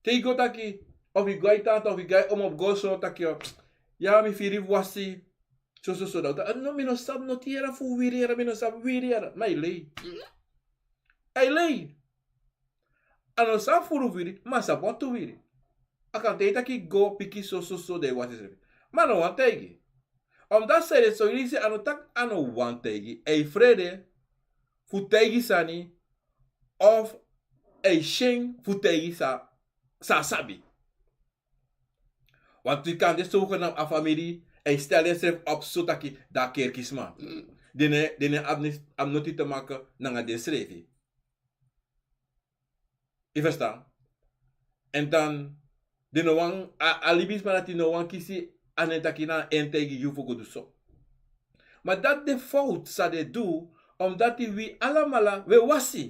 Te yu go taki, of yu go a yu tanta, of yu go a yu omo, of go so taki, ya mi firi fu wasi, so, so, so, dati. No, mi no sabi noti yere fu wiri yere, mi no sabi wiri yere. Ma a e lei. A e lei. A no sabi furu wiri, ma a sabi wantu wiri. A kan taigi taki go piki so, so, so, dan yu wasi srefi. Ma a no wani taigi. Omdati seide son leisi a no taki a no wani taigi. A e frede fu taigi sani, of a e syen fu taigi san, san a sabi. Want yu kan de so, a famiri e stel densrefi op so taki dan a kerkisma. Den no, den no abi, abi noti te maken nanga densrefi. Yu ferstan? Èn dan den no wani, a, a libisma dati no wani kisi a nen taki na en taigi yu fu go du so. Ma dati de fowtu san den du, omdati wi alamala wi e wasi.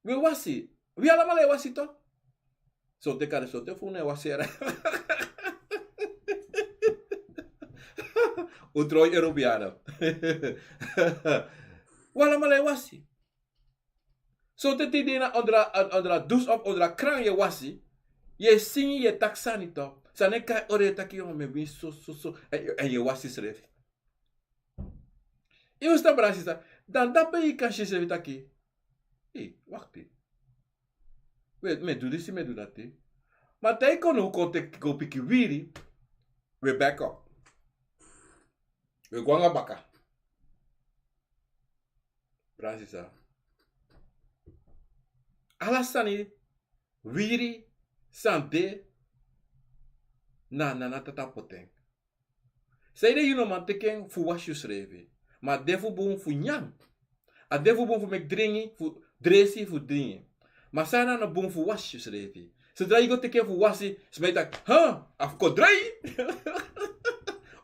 Wi e wasi. Wi alamala e wasi toch. Sonten kande sonten fu unu e wasi yere. Un tron Europeanen. Wi alamala e wasi. Sonten te yu de na ondro a, ondro a dus of ondro a kran yu e wasi. Yu e singi, yu e taki sani toch. San den e kai ori, yu e taki, yongo, mi e wini so, so, so. Èn, èn yu e wasi srefi. Yu e wasi, brada sisa. Dan dape yu kan si srefi taki, ei, wakti. We, mi e du disi, mi e du dati. Ma te yu kon now kon teki go piki wiri, wi e bek op. Wi e go nanga baka. Brada sisa. Ala sani, wiri, san de, na, na, na tata poti en. Sanede yu no man teki en fu wasi yusrefi. Ma a de fu bun fu nyan. A de fu bun fu meki dringi, fu dresi, fu dringi. Ma san na no bun fu wasi yusrefi. Zodra yu go teki en fu wasi, sma e taki, ha, a fu kon drai.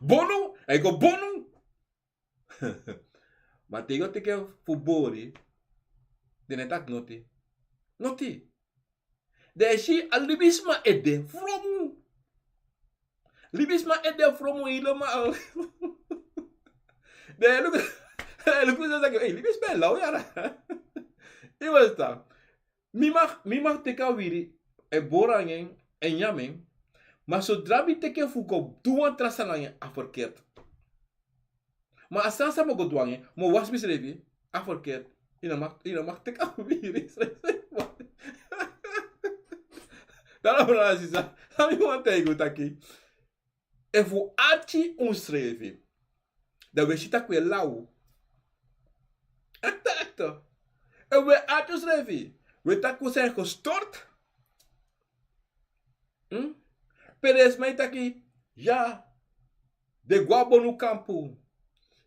Bonu, a e go bonu. Ma te yu go teki en fu bori, den no e taki noti. Noti. Den e si a libisma e de fromu. Libisma e de fromu helemaal. Den e luku, den e luku so taki, ei, libisma e law yara. Yu e ferstan? Mi mag, mi mag teki a wiri, e bori nanga en, e nyan en. Ma zodra mi teki en fu go du wan tra sani nanga en, a verkeerd. Ma a sani san mi o go du nanga en, mi o wasi misrefi, a verkeerd. Yu no mag, yu no mag teki a wiri srefi. Dan, brada sisa, san mi wani taigi unu taki, efu un arki unsrefi, dan wi e si taki wi e law. Echt, echt. Efu wi e arki unsrefi, wi e taki wi zijn gestoord. Hmm? Pe den sma e taki, ya, den go a bonu kampu.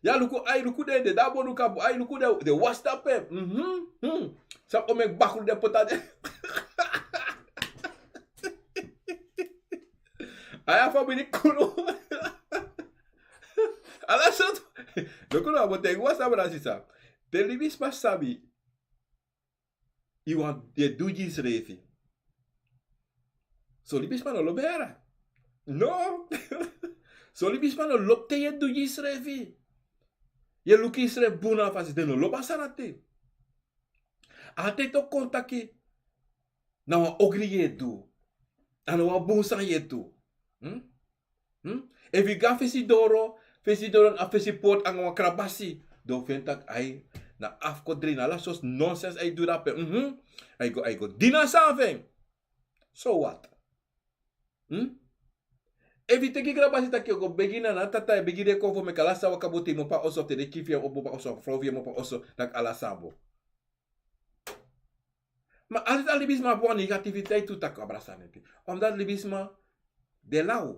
Ya, luku, ai, luku den, den de a bonu kampu. Ai, luku den, den wasi dape. Mhm, hmm. San o meki bakru den poti na den. Ai, a famiri kulu. Ala sortu. Luku now, a bo taigi wan sani, brada sisa. Te libisma sabi, yu wani, yu e du gi yusrefi. So libisma no lobi heri. No. So libisma no lobi te yu e du gi yusrefi. Yu e luku yusrefi bun na a fasi, den no lobi a sani dati. Altide o kon taki na wan ogri yu e du. A no wan bun sani yu e du. Hmm? Hmm? Efu yu go na fesi doro, fesi doro na fesi portu anga wan krabasi, dan wi feni taki ai, na afkodrei, na ala sortu nonsens a e du dape. Mhm. A e go, a e go dini a sani fu en. So wat? Hmm? Efu yu teki krabasi taki yu o go begi na, na tata, yu e begi den konfo meki ala sani waka bun, te yu mu opo a oso, te den kin fu yu e opo a oso, frow fu yu e mu opo a oso, dan ala sani bun. Ma a libisma abi wan negativiteit tu taki abra sani ete. Omdat libisma de law.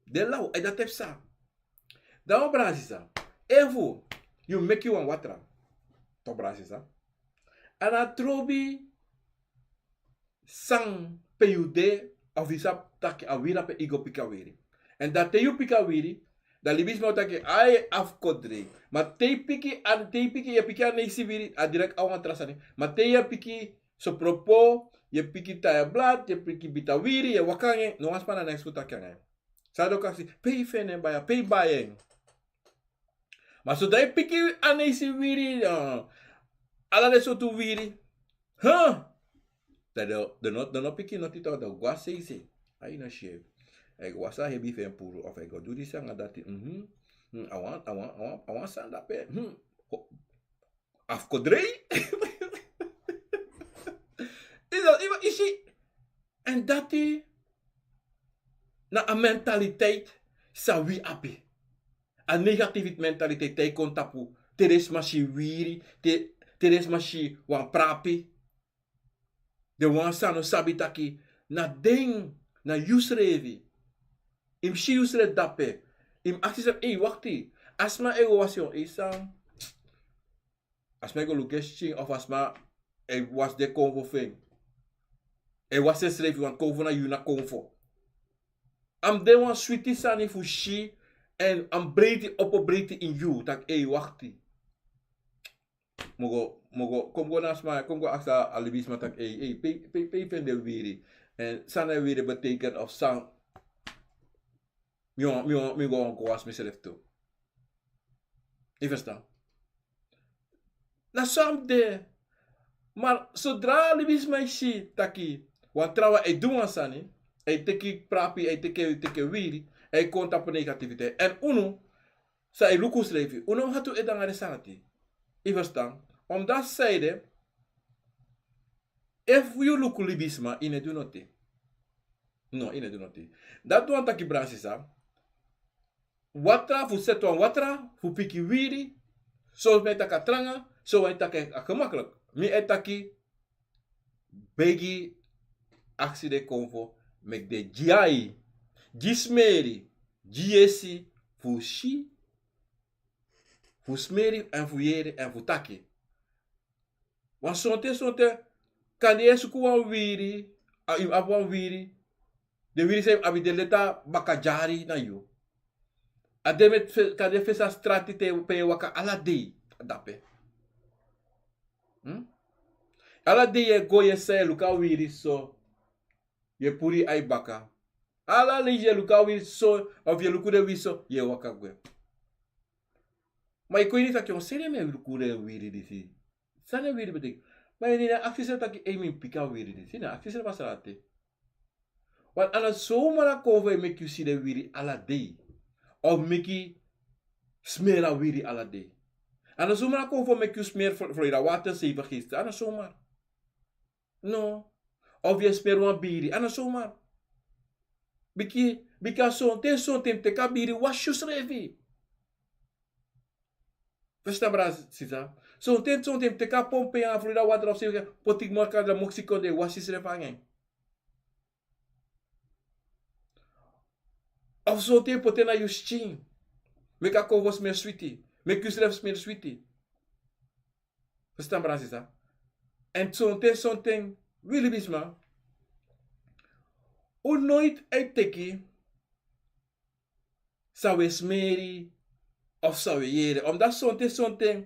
De law, a dati e psa. Dan wan brada sisa, efu yu meki wan watra, toch brada sisa, a no trobi san pe yu de, of yu sabi taki a wiri ape, yu go piki a wiri. Èn dan te yu piki a wiri, dan libisma o taki ai, afkodrei. Ma te yu piki a, te yu piki, yu e piki a neisi wiri, a direkt a wan tra sani. Ma te yu e piki sopropo, yu e piki taya blad, yu e piki bita wiri, yu e waka anga en, no wan sma no abi neks fu taki anga en. San a du, o kon aksi pe yu feni en baya, pe yu bai en. Ma so dan yu piki a neisi wiri, eh, ala den sortu wiri. Huh? Dan den, den no, den no piki noti toch, dan go na seisei. A yu no si en. A e go wasi a hebi fu en puru, of a e go du disi anga dati. Mhm. Hmm, a wan, a wan, a wan, a wan sani dape. Hmm. Ho-, afkodrei. Yu si, yu si. Èn dati na a mentaliteit san wi abi. A negatieve mentaliteit, te yu kon tapu, te den sma si wiri, te, te den sma si wan prapi, den wan san no sabi taki na den, na yusrefi. Yu mus si yusrefi dape. Yu mus aksi yusrefi, ei, wakti. A sma e go wasi en, ei, san. A sma e go luku en skin, of a sma e wasi den konfo fu en. E wasi ensrefi, want konfo na yu na konfo. A mus de wan switi sani fu si, èn a mus breiti, opo breiti ini yu, taki ei, wakti. Mi o go, mi o go, kon mi go na a sma, kon mi go aksi a libisma taki ei, ei, pe, pe, pe yu feni den wiri. Èn san den wiri betekent of san. Mi o, mi o, mi go, go wasi misrefi tu. Yu ferstan? Na so a mus de. Ma sodra libisma e si taki wan trawan e du wan sani, a e teki prapi, a e teki, teki wiri, a e kon tapu negativiteit. Èn unu san e luku unsrefi, unu hati e de anga den sani dati. Yu ferstan? Omdat san ede, efu yu luku libisma, yu no e du noti. No, yu no e du noti. Dati wani taki, brada sisa, watra, fu seti wan watra fu piki wiri, son mi e taki a tranga, son mi e taki a gemaklik. Mi e taki, begi, aksi den konfo, meki den gi yu, gi smeri, gi yesi, fu si, fu smeri èn fu yere èn fu taki. Wan sonten, sonten, kande yu e suku wan wiri, a, yu abi wan wiri, den wiri san yu abi de leti a baka dyari na yu. A de meti fe-, kande fesi a strati te pe yu e waka ala dei, dape. Hmm? Ala dei yu e go, yu e sa, yu e luku a wiri so, yu e puru yu ai baka. Ala leisi yu e luku a wiri so, of yu e luku den wiri so, yu e waka gwe. Ma yu kon ini taki, o, seni mi e luku den wiri disi. San den wiri betekent? Ma yu no e aksi yusrefi taki, ei, mi mus piki a wiri disi. Yu no e aksi yusrefi a sani dati. Want a no zomaar a konfo e meki yu si den wiri ala dei. Of meki yu smeri a wiri ala dei. A no zomaar a konfo meki yu smeri Flo-, Florida Water, zeven Geesten. A no zomaar. No. Of yu e smeri wan biri. A no zomaar. Biki, bika sonten, sonten yu mus teki a biri wasi yusrefi. Ferstan, brada sisa? Sonten, sonten yu mus teki a pompe, a Florida Water of zeven, poti moro kandra, moksi kondre, wasi yusrefi anga en. Of sonten yu poti en na yu skin. Meki a konfo smeri switi. Meki yusrefi smeri switi. Ferstan, brada sisa? Èn sonten, sonten, wi libisma, un noiti e teki san un e smeri of san un e yere. Omdat sonten, sonten,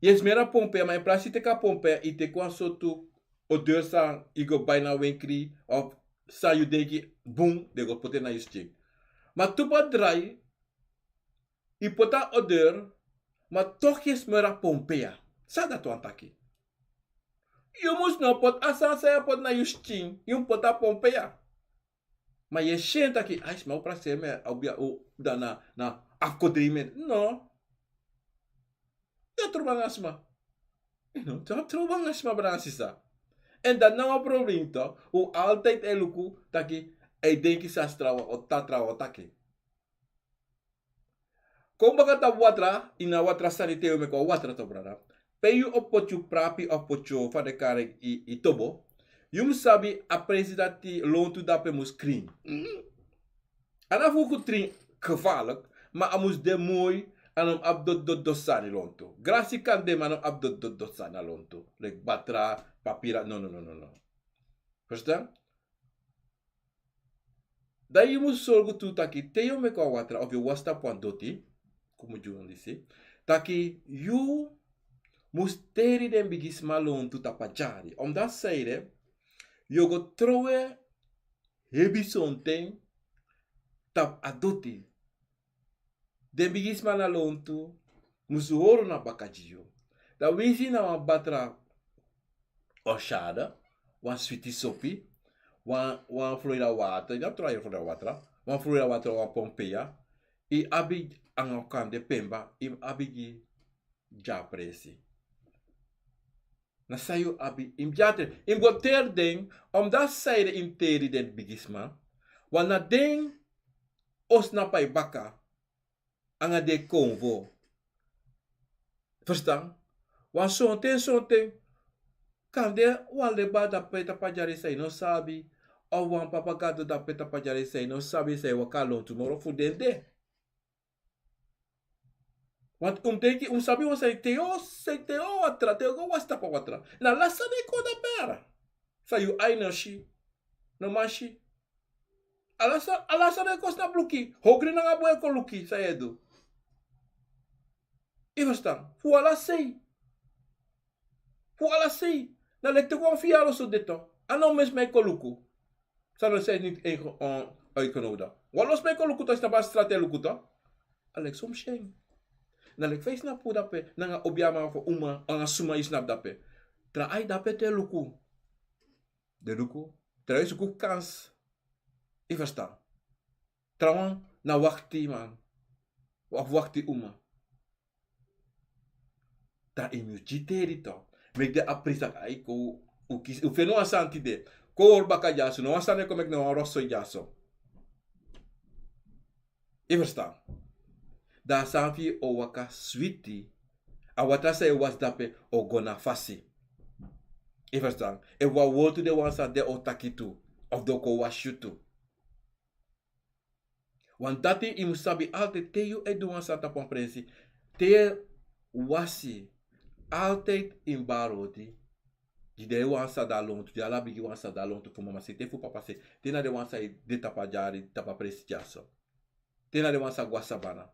yu e smeri a pompe, ma in plaats yu teki a pompe, yu teki wan sortu odeur san yu go bai na wenkri, of san yu denki bun, den go poti en na yu skin. Ma tu badrai, yu poti a odeur, ma toch yu e smeri a pompea. San dati wani taki? Yu mus no poti a sani san yu e poti na yu skin, yu mus poti a pompea. Ma yu e si en taki, ai, sma o prakseri mi, a obi a o, dan na, na afkodrimen. No. Yu e trobi nanga sma. Yu no, yu e trobi nanga sma, brada nanga sisa. Èn dati na wan problem toch. Un altijd e luku taki, e denki san trawan o, san trawan o taki. Kon baka tapu watra, ini a watra sani te yu o meki wan watra toch, brada. Pe yu o poti yu prapi of poti yu fa den kari en, i, i tobo. Yu mus sabi a presi dati lontu dape mus krin. Mhm. A no fu kon krin gevaarlijk, ma a mus de moi, a no mus abi doti doti doti sani lontu. Grasi kan de, ma a no mus abi doti doti doti sani na lontu. Leki batra, papira, no, no, no, no, no. Verstaan? Dan yu mus sorgu tu taki te yu o meki wan watra of yu o wasi tapu wan doti, kon mus gi wan disi, taki yu mus teri den bigisma lontu tapu a dyari. Omdat san ede, yu o go trowe hebi sonten tapu a doti. Den bigisma na lontu musu hori na baka gi yu. Dan winsi na wan batra of sade, wan switi sopi, wan, wan Florida watra, yu no abi tron a Florida watra, wan Florida watra, wan pompea, yu abi nanga kande pemba, yu abi gi a presi. Na san yu abi, yu mus teri, yu mus go teri den, omdat san ede yu mus teri den bigisma, want na den o snap a yu baka, nanga den konfo. Verstaan? Want sonten, sonten, kande wan leba dape tapu a dyari san yu no sabi, of wan papa gado dape tapu a dyari san yu no sabi, san e waka lontu moro fu den de. Want un mus denki, un mus sabi wan sani, te yu o, te yu o watra, te yu o go wasi tapu a watra, na ala sani e kon dape. San yu ai no si, no man si. Ala sa, ala sani e kon, sna bluki, hogri nanga bun e kon luki san yu e du. Yu verstaan? Fu ala sei. Fu ala sei. Na leki te wan fiyaro so de toch, a no mesi man e kon luku. San no sei niti en, eh, uitgenodigd. Wan lo sma e kon luku toch, sna baka strati e luku toch. A leki so mus si en. Na leki fa yu snap dape, nanga obiaman fu uma, nanga suma yu snap dape. Tra ai dape te luku. Den luku. Tra yu suku kans. Yu verstaan? Trawan na waktiman. Of wakti uma. Dan yu mus gi teri toch. Meki den a presi taki, ai, kon, un kisi, un feni wan sani tide. Kon hori baka dyaso, no wan sani e kon meki no wan rotzooi dyaso. Yu verstaan? Dan a sani fu yu o waka switi. A watra san yu e wasi dape o go na fasi. Yu verstaan? Efu wan wortu de, wan sani de, o taki tu. Of den o kon wasi yu tu. Want dati yu mus sabi altijd, te yu e du wan sani tapu wan presi, te yu e wasi, altijd yu mus bari odi. Di den wan sani de na lontu, di ala bigi wan sani de na lontu, fu mama sei te fu papa sei, te na den wan sani de tapu a dyari, tapu a presi dyaso. Te na den wan sani go na sabana.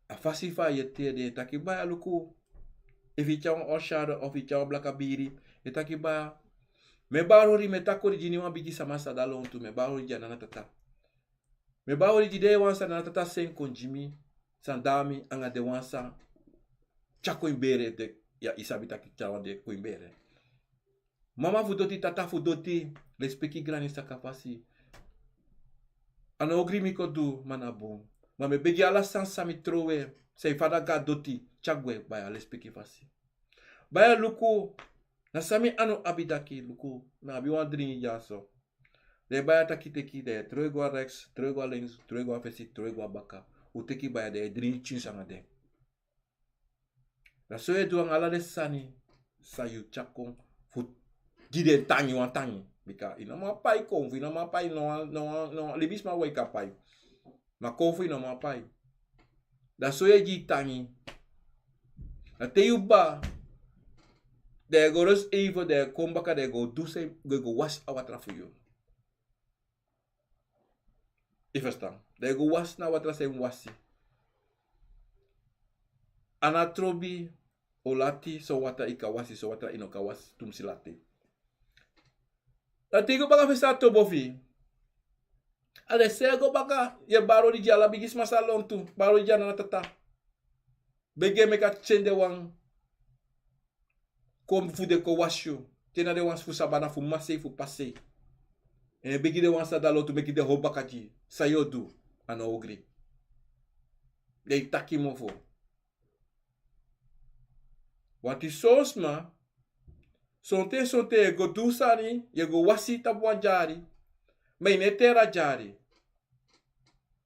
A fasi fa yu e teri den, e taki baya luku. Efu yu tyari wan orsado, of yu tyari wan blaka biri, e taki baya. Mi e bari odi, mi e taki odi gi wan bigi sama san de na lontu, mi e bari odi gi a nana tata. Mi e bari odi gi den wan san nana tata seni kon gi mi, san de na mi, anga den wan san tyari kon ini bere, te yu sabi taki trawan de kon ini bere. Mama fu doti, tata fu doti, lespeki grani saka fasi. A no ogri mi kon du, ma na bun. Ma mi e begi ala sani san mi trowe, san yu fada gado doti, tyari gwe baya, lespeki fasi. Baya luku, na san mi anu abi daki, luku, mi abi wan dringi dyaso. Dan baya taki teki, dan trowe gwe na rechts, trowe gwe na links, trowe gwe na fesi, trowe gwe na baka. Un teki baya, dan dringi tyin sanga den. Na so yu e du anga ala den sani san yu tyari kon fu gi den tangi wan tangi. Bika yu no man pai konfo, yu no man pai, no wan, no wan, no wan libisma wai kan pai. Ma konfo yu no man pai. Na so yu e gi tangi. Na te yu kba, dan yu go rust even, dan yu kon baka, dan yu go du san, go, go wasi a watra fu yu. Yu verstaan? Dan yu go wasi na watra san yu mus wasi. A no trobi, o lati, son watra yu kan wasi, son watra yu no kan wasi, tumsi lati. Dan te yu go baka fu yu sa tobo fu yu. A de se go baka, yu e bari odi gi ala bigisma san lontu, bari odi gi a nana tata. Begi en meki a tyeni den wan kon fu den kon wasi yu. Te na den wan fu sabana, fu masei, fu pasei. En begi den wan san de a lontu meki den hori baka gi yu. San yu o du? A no ogri. Den e taki mofo. Wanti son sma, sonten sonten yu e go du sani, yu e go wasi tapu wan dyari. Ma yu no e teri a dyari.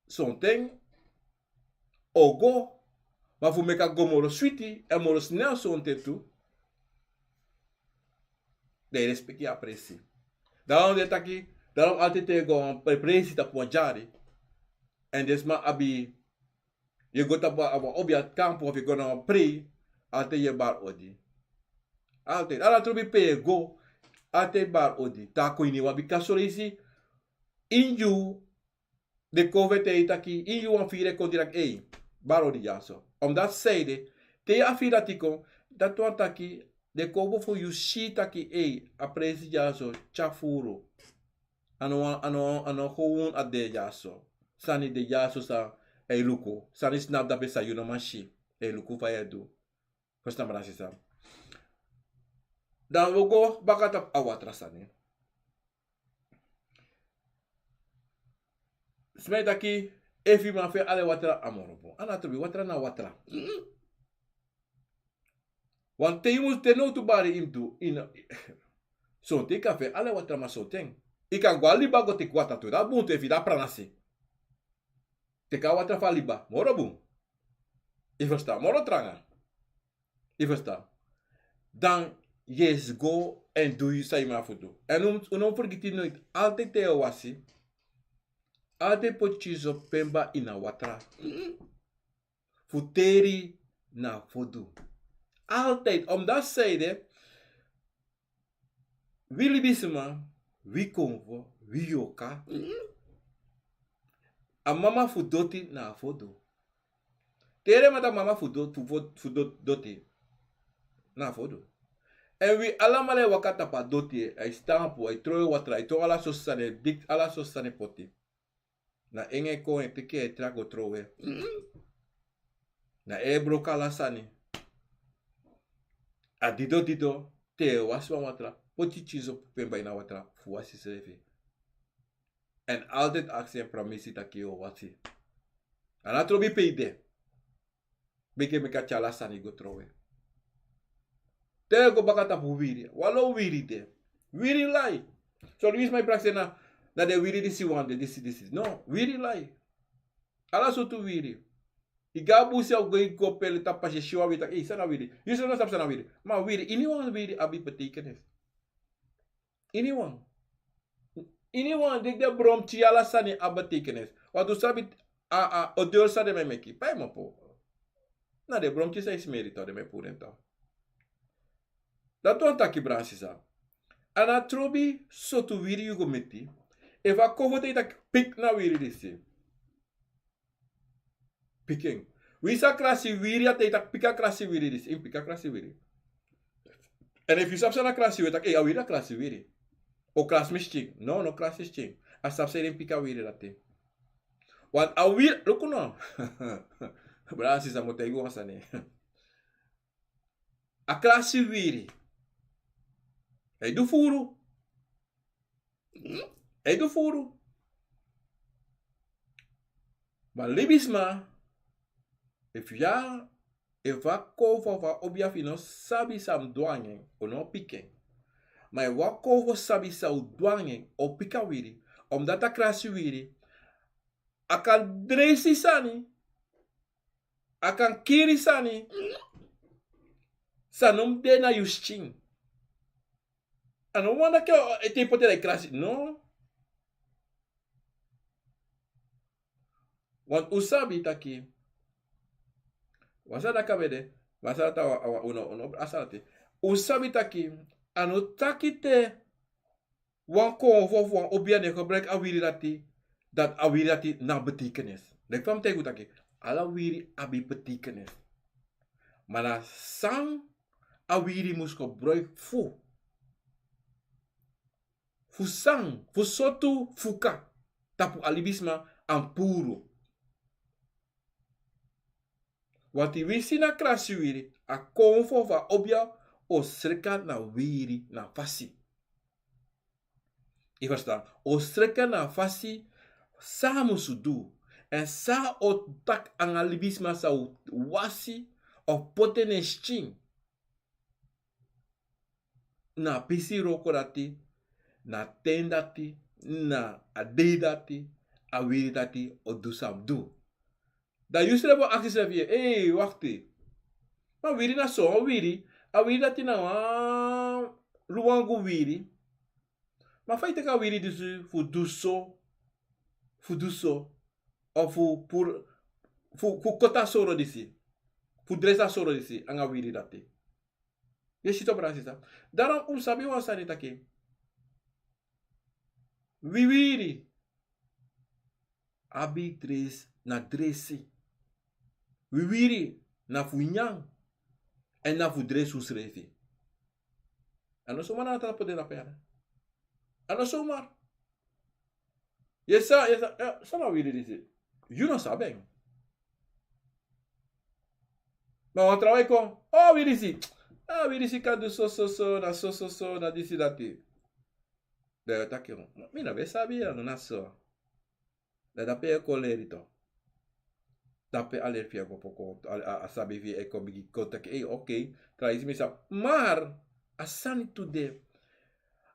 Sonten o go, ma fu meki a go moro switi èn moro snel sonten tu, dan yu e respeki a presi. Daarom den taki, daarom altijd te yu go a wan pre-, presi tapu wan dyari, èn den sma abi, yu e go tapu a wan obiakampu of yu e go na wan prei, altijd yu e bari odi. Altijd. A no trobi pe yu e go, altijd bari odi. Te a kon ini wan, bika son leisi ini yu den kon fu e taigi yu taki, ini yu wan firi e kon taki ei, bari odi dyaso. Omdat sanede, te yu a firi dati kon, dati wani taki den kon fu yu si taki ei, a presi dyaso tyari furu. A no wan, a no, a no gewoon a de dyaso. Sani de dyaso san e luku. Sani snapu dape san yu no man si. E luku fa yu e du. Ferstan, brada, sisa. Dan wi o go baka tapu a watra sani. Sma e taki, efu yu man feni ala watra, a moro bun. A no trobi, watra na watra. Wanten yu mus, te nowtu bari yu mus du, yu no, sonten yu kan feni ala watra, ma sonten yu kan go a liba go teki watra tu. Dati bun tu, efu yu de a pranasi. Teki a watra fu a liba, moro bun. Yu ferstan, moro tranga. Yu ferstan. Dan yu e go èn du san yu man fu du. Èn un, un no fergiti noiti, altijd te yu e wasi, altijd poti yu sopu pemba ini a watra. Fu teri na fodu. Altijd, omdat sanede, wi libisma, wi konfo, wi yorka, a mama fu doti na a fodu. Te den man taki mama fu do-, fu, fu, fu do-, doti, na a fodu. Èn wi alamala e waka tapu a doti, a e stampu, a e tron watra, a e tron ala sosi sani, dikti ala sosi sani poti. Na en e kon, e teki, e tra go trowe. Na en e broko ala sani. A dido dido, te yu e wasi wan watra, poti yu sopu pemba ini a watra fu wasi yusrefi. Èn altijd aksi en pramisi taki yu o wasi. A no trobi pe yu de. Bika meki a tyari ala sani go trowe. Te yu go baka tapu wiri, wanlo wiri de. Wiri lai. Son libisma e prakseri na, na den wiri disi wan de, disi, disi. No, wiri lai. Ala sortu wiri. Yu go a busi, yu go, yu go peli tapu pasi, yu si wan wiri, taki, ei, san na wiri? Yu srefi no sabi san na wiri. Ma wiri, iniwan wiri abi betekenis. Iniwan. Iniwan, deki den bromti, ala sani abi betekenis. Wantu sabi a, a odeur san den man e meki. Pai mopo. Na den bromti san e smeri tu, den man e puru den tu. Dati wani taki, brada, sisa, a no trobi sortu wiri yu go miti. Efu a konfo taigi yu taki piki na wiri disi, piki en. Winsi a krasi wiri, a taigi yu taki piki a krasi wiri disi, yu mus piki a krasi wiri. Èn efu yu sabi san na krasi wiri, taki, ei, a wiri na krasi wiri. O krasi mi skin. No, no krasi skin. A sabi san yu e piki a wiri dati. Want a wiri, luku no. Brada, sisa, mi o taigi yu wan sani. A krasi wiri e du furu. E du furu. Ma libisma, efu ya, efu a konfo fu a obiafi no sabi san mus du nanga en, un no o piki en. Ma efu a konfo sabi san un du nanga en, un o piki a wiri. Omdat a krasi wiri, a kan dreisi sani. A kan kiri sani san no mus de na yu skin. A no wani taki, e, te yu poti en na yu krasi, no. Want un sabi taki, wan sani daka ben de, wan sani dati a wan, a wan, un no, un no, a sani dati. Un sabi taki, a no taki te wan konfo fu wan obia no e gebruik a wiri dati, dati a wiri dati no abi betekenis. Leki fa mi taigi un taki, ala wiri abi betekenis. Ma na san a wiri mus gebruik fu, fu san, fu sortu fuka tapu a libisma a mus puru. Wanti winsi na krasi wiri, a konfo fu a obia o sreka na wiri na fasi. Yu ferstan? O sreka na fasi san a musu du, èn san o taki anga libisma san o wasi of poti en na en skin. Na a pisi wroko dati, na a ten dati, na a dei dati, a wiri dati o du san a mus du. Dan yu srefi o aksi srefi, ei, wakti. Ma wiri na so, a wiri, a wiri dati na wan luwangu wiri. Ma fa yu teki a wiri disi fu du so, fu du so, of fu puru, fu, fu koti a soro disi, fu dresi a soro disi anga wiri dati. Yu e si tok, brada, sisa. Daarom un sabi wan sani taki wi wiri abi dresi, na dresi. Wi wiri na fu nyan, èn na fu dresi unsrefi. A no somar na a tata poti den na pe. A no somar. Yu e sa, yu e sa, eh, san na wiri disi? Yu no sabi en. Ma wan trawan e kon, o, wiri disi. A wiri disi kan du so, so, so, na so, so, so, na disi, dati. Dan yu o taki, mi no ben sabi, a no na so. Dan dape yu e kon leri tu. Dape a leri fu yu e go poko, a, a, a sabi fu yu e kon bigin kon taki, ei, oké, trawan disi mi sabi. Maar a sani tu de.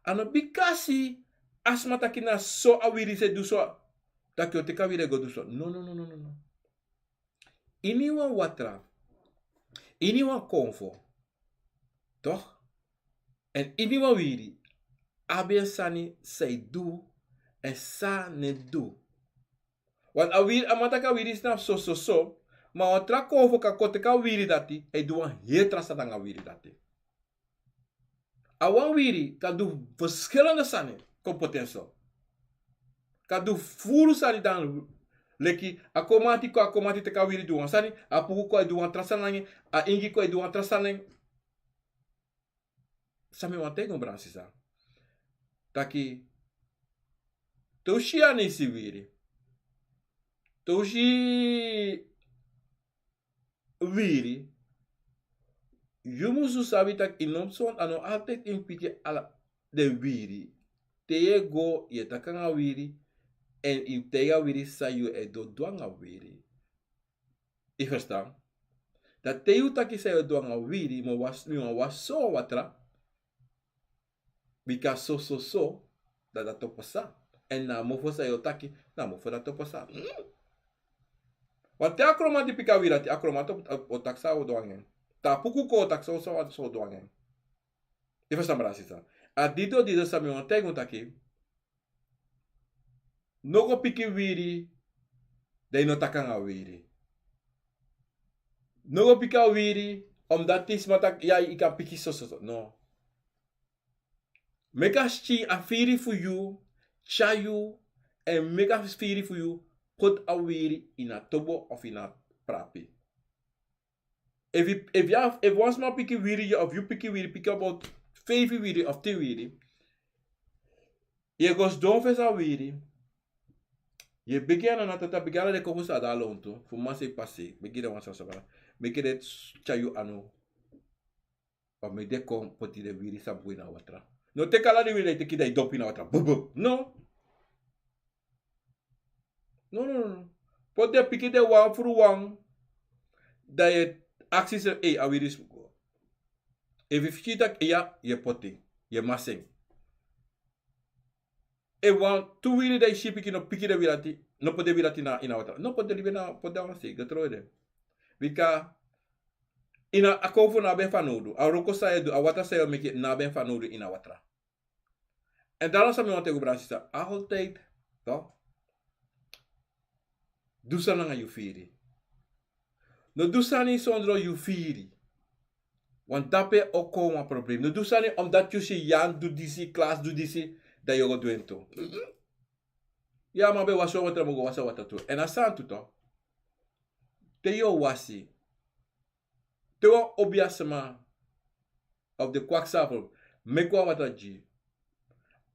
A no bikasi a sma taki na so a wiri disi e du so, taki yu o teki a wiri e go du so. No, no, no, no, no, no. Ini wan watra, ini wan konfo, toch? Èn ini wan wiri abi en sani san e du èn san no e du. Want a wiri, a man taki a wiri disi na so, so, so, ma wan tra konfo kan kon teki a wiri dati, a e du wan heri tra sani anga a wiri dati. A wan wiri kan du verschillende sani, kon poti en so. Kan du furu sani dan, leki a komanti kon, a komanti teki a wiri du wan sani, a puku kon e du wan tra sani nanga en, a ingi kon e du wan tra sani nanga en. San mi wani taigi un, brada, sisa, taki te un si a nisi wiri, te un si wiri, yu musu sabi taki yu no mus, a no altijd yu mus piki ala den wiri. Te yu e go, yu e taki anga wiri, èn yu taigi a wiri san yu e du, du anga wiri. Yu ferstan? Dan te yu taki san yu e du anga wiri, mi wani, mi wani wasi so watra, bika so, so, so, dan dati o pasa. Èn na a mofo san yu o taki, na a mofo dati o pasa. Hmm. Want te a kromanti piki a wiri dati, a kromanti o, o taki san a o du anga en. Te a puku kon o taki san a o, san a o du anga en. Yu ferstan, brada, sisa? A dati o, dati o san mi wani taigi un taki. No go piki wiri, dan yu no taki anga wiri. No go piki a wiri, omdat a sma taki, ya, yu kan piki so, so, so. No. Meki a skin, a firi fu yu tyari yu, èn meki a firi fu yu poti a wiri ini a tobo of ini a prapi. Efu, efu, efu wan sma piki wiri, of yu piki wiri, piki about feifi wiri of tin wiri, yu e go sidon fesi a wiri. Yu e begi a Nana Tata, begi ala den konfo san de na lontu fu mamasei, papasei, begi den wan sma, sma, meki den tyari yu anu. Of meki den kon poti den wiri san mus go ini a watra. No teki ala den wiri, dan yu teki, dan yu dompu ini a watra. Bubu. No. No, no, no, no. Poti den, piki den wan fu wan. Dan yu e aksi srefi, ei, a wiri disi mus go. Efu yu fiki taki iya, yu e poti, yu e masi en. Efu wan tu wiri, dan yu si yu piki, no piki den wiri dati, no poti den wiri dati na, ini a watra. No poti den, libi en na, poti den a wan sei, go trowe den. Bika ini a konfo no abi en fanowdu. A wroko san yu e du, a watra san yu o meki, no abi en fanowdu ini a watra. Èn daarom san mi wani taigi un, brada, sisa, altijd, toch? Du sani nanga yu firi. No du sani sondro yu firi. Want dape o kon wan problem. No du sani omdat yu si Jan du disi, Klaas du disi, dan yu o go du en tu. Ya, man ben wasi wan watra, mi o go wasi a watra tu. Èn a santu, toch? Te yu o wasi, te wan obiasma of den kwakzalver meki wan watra gi yu,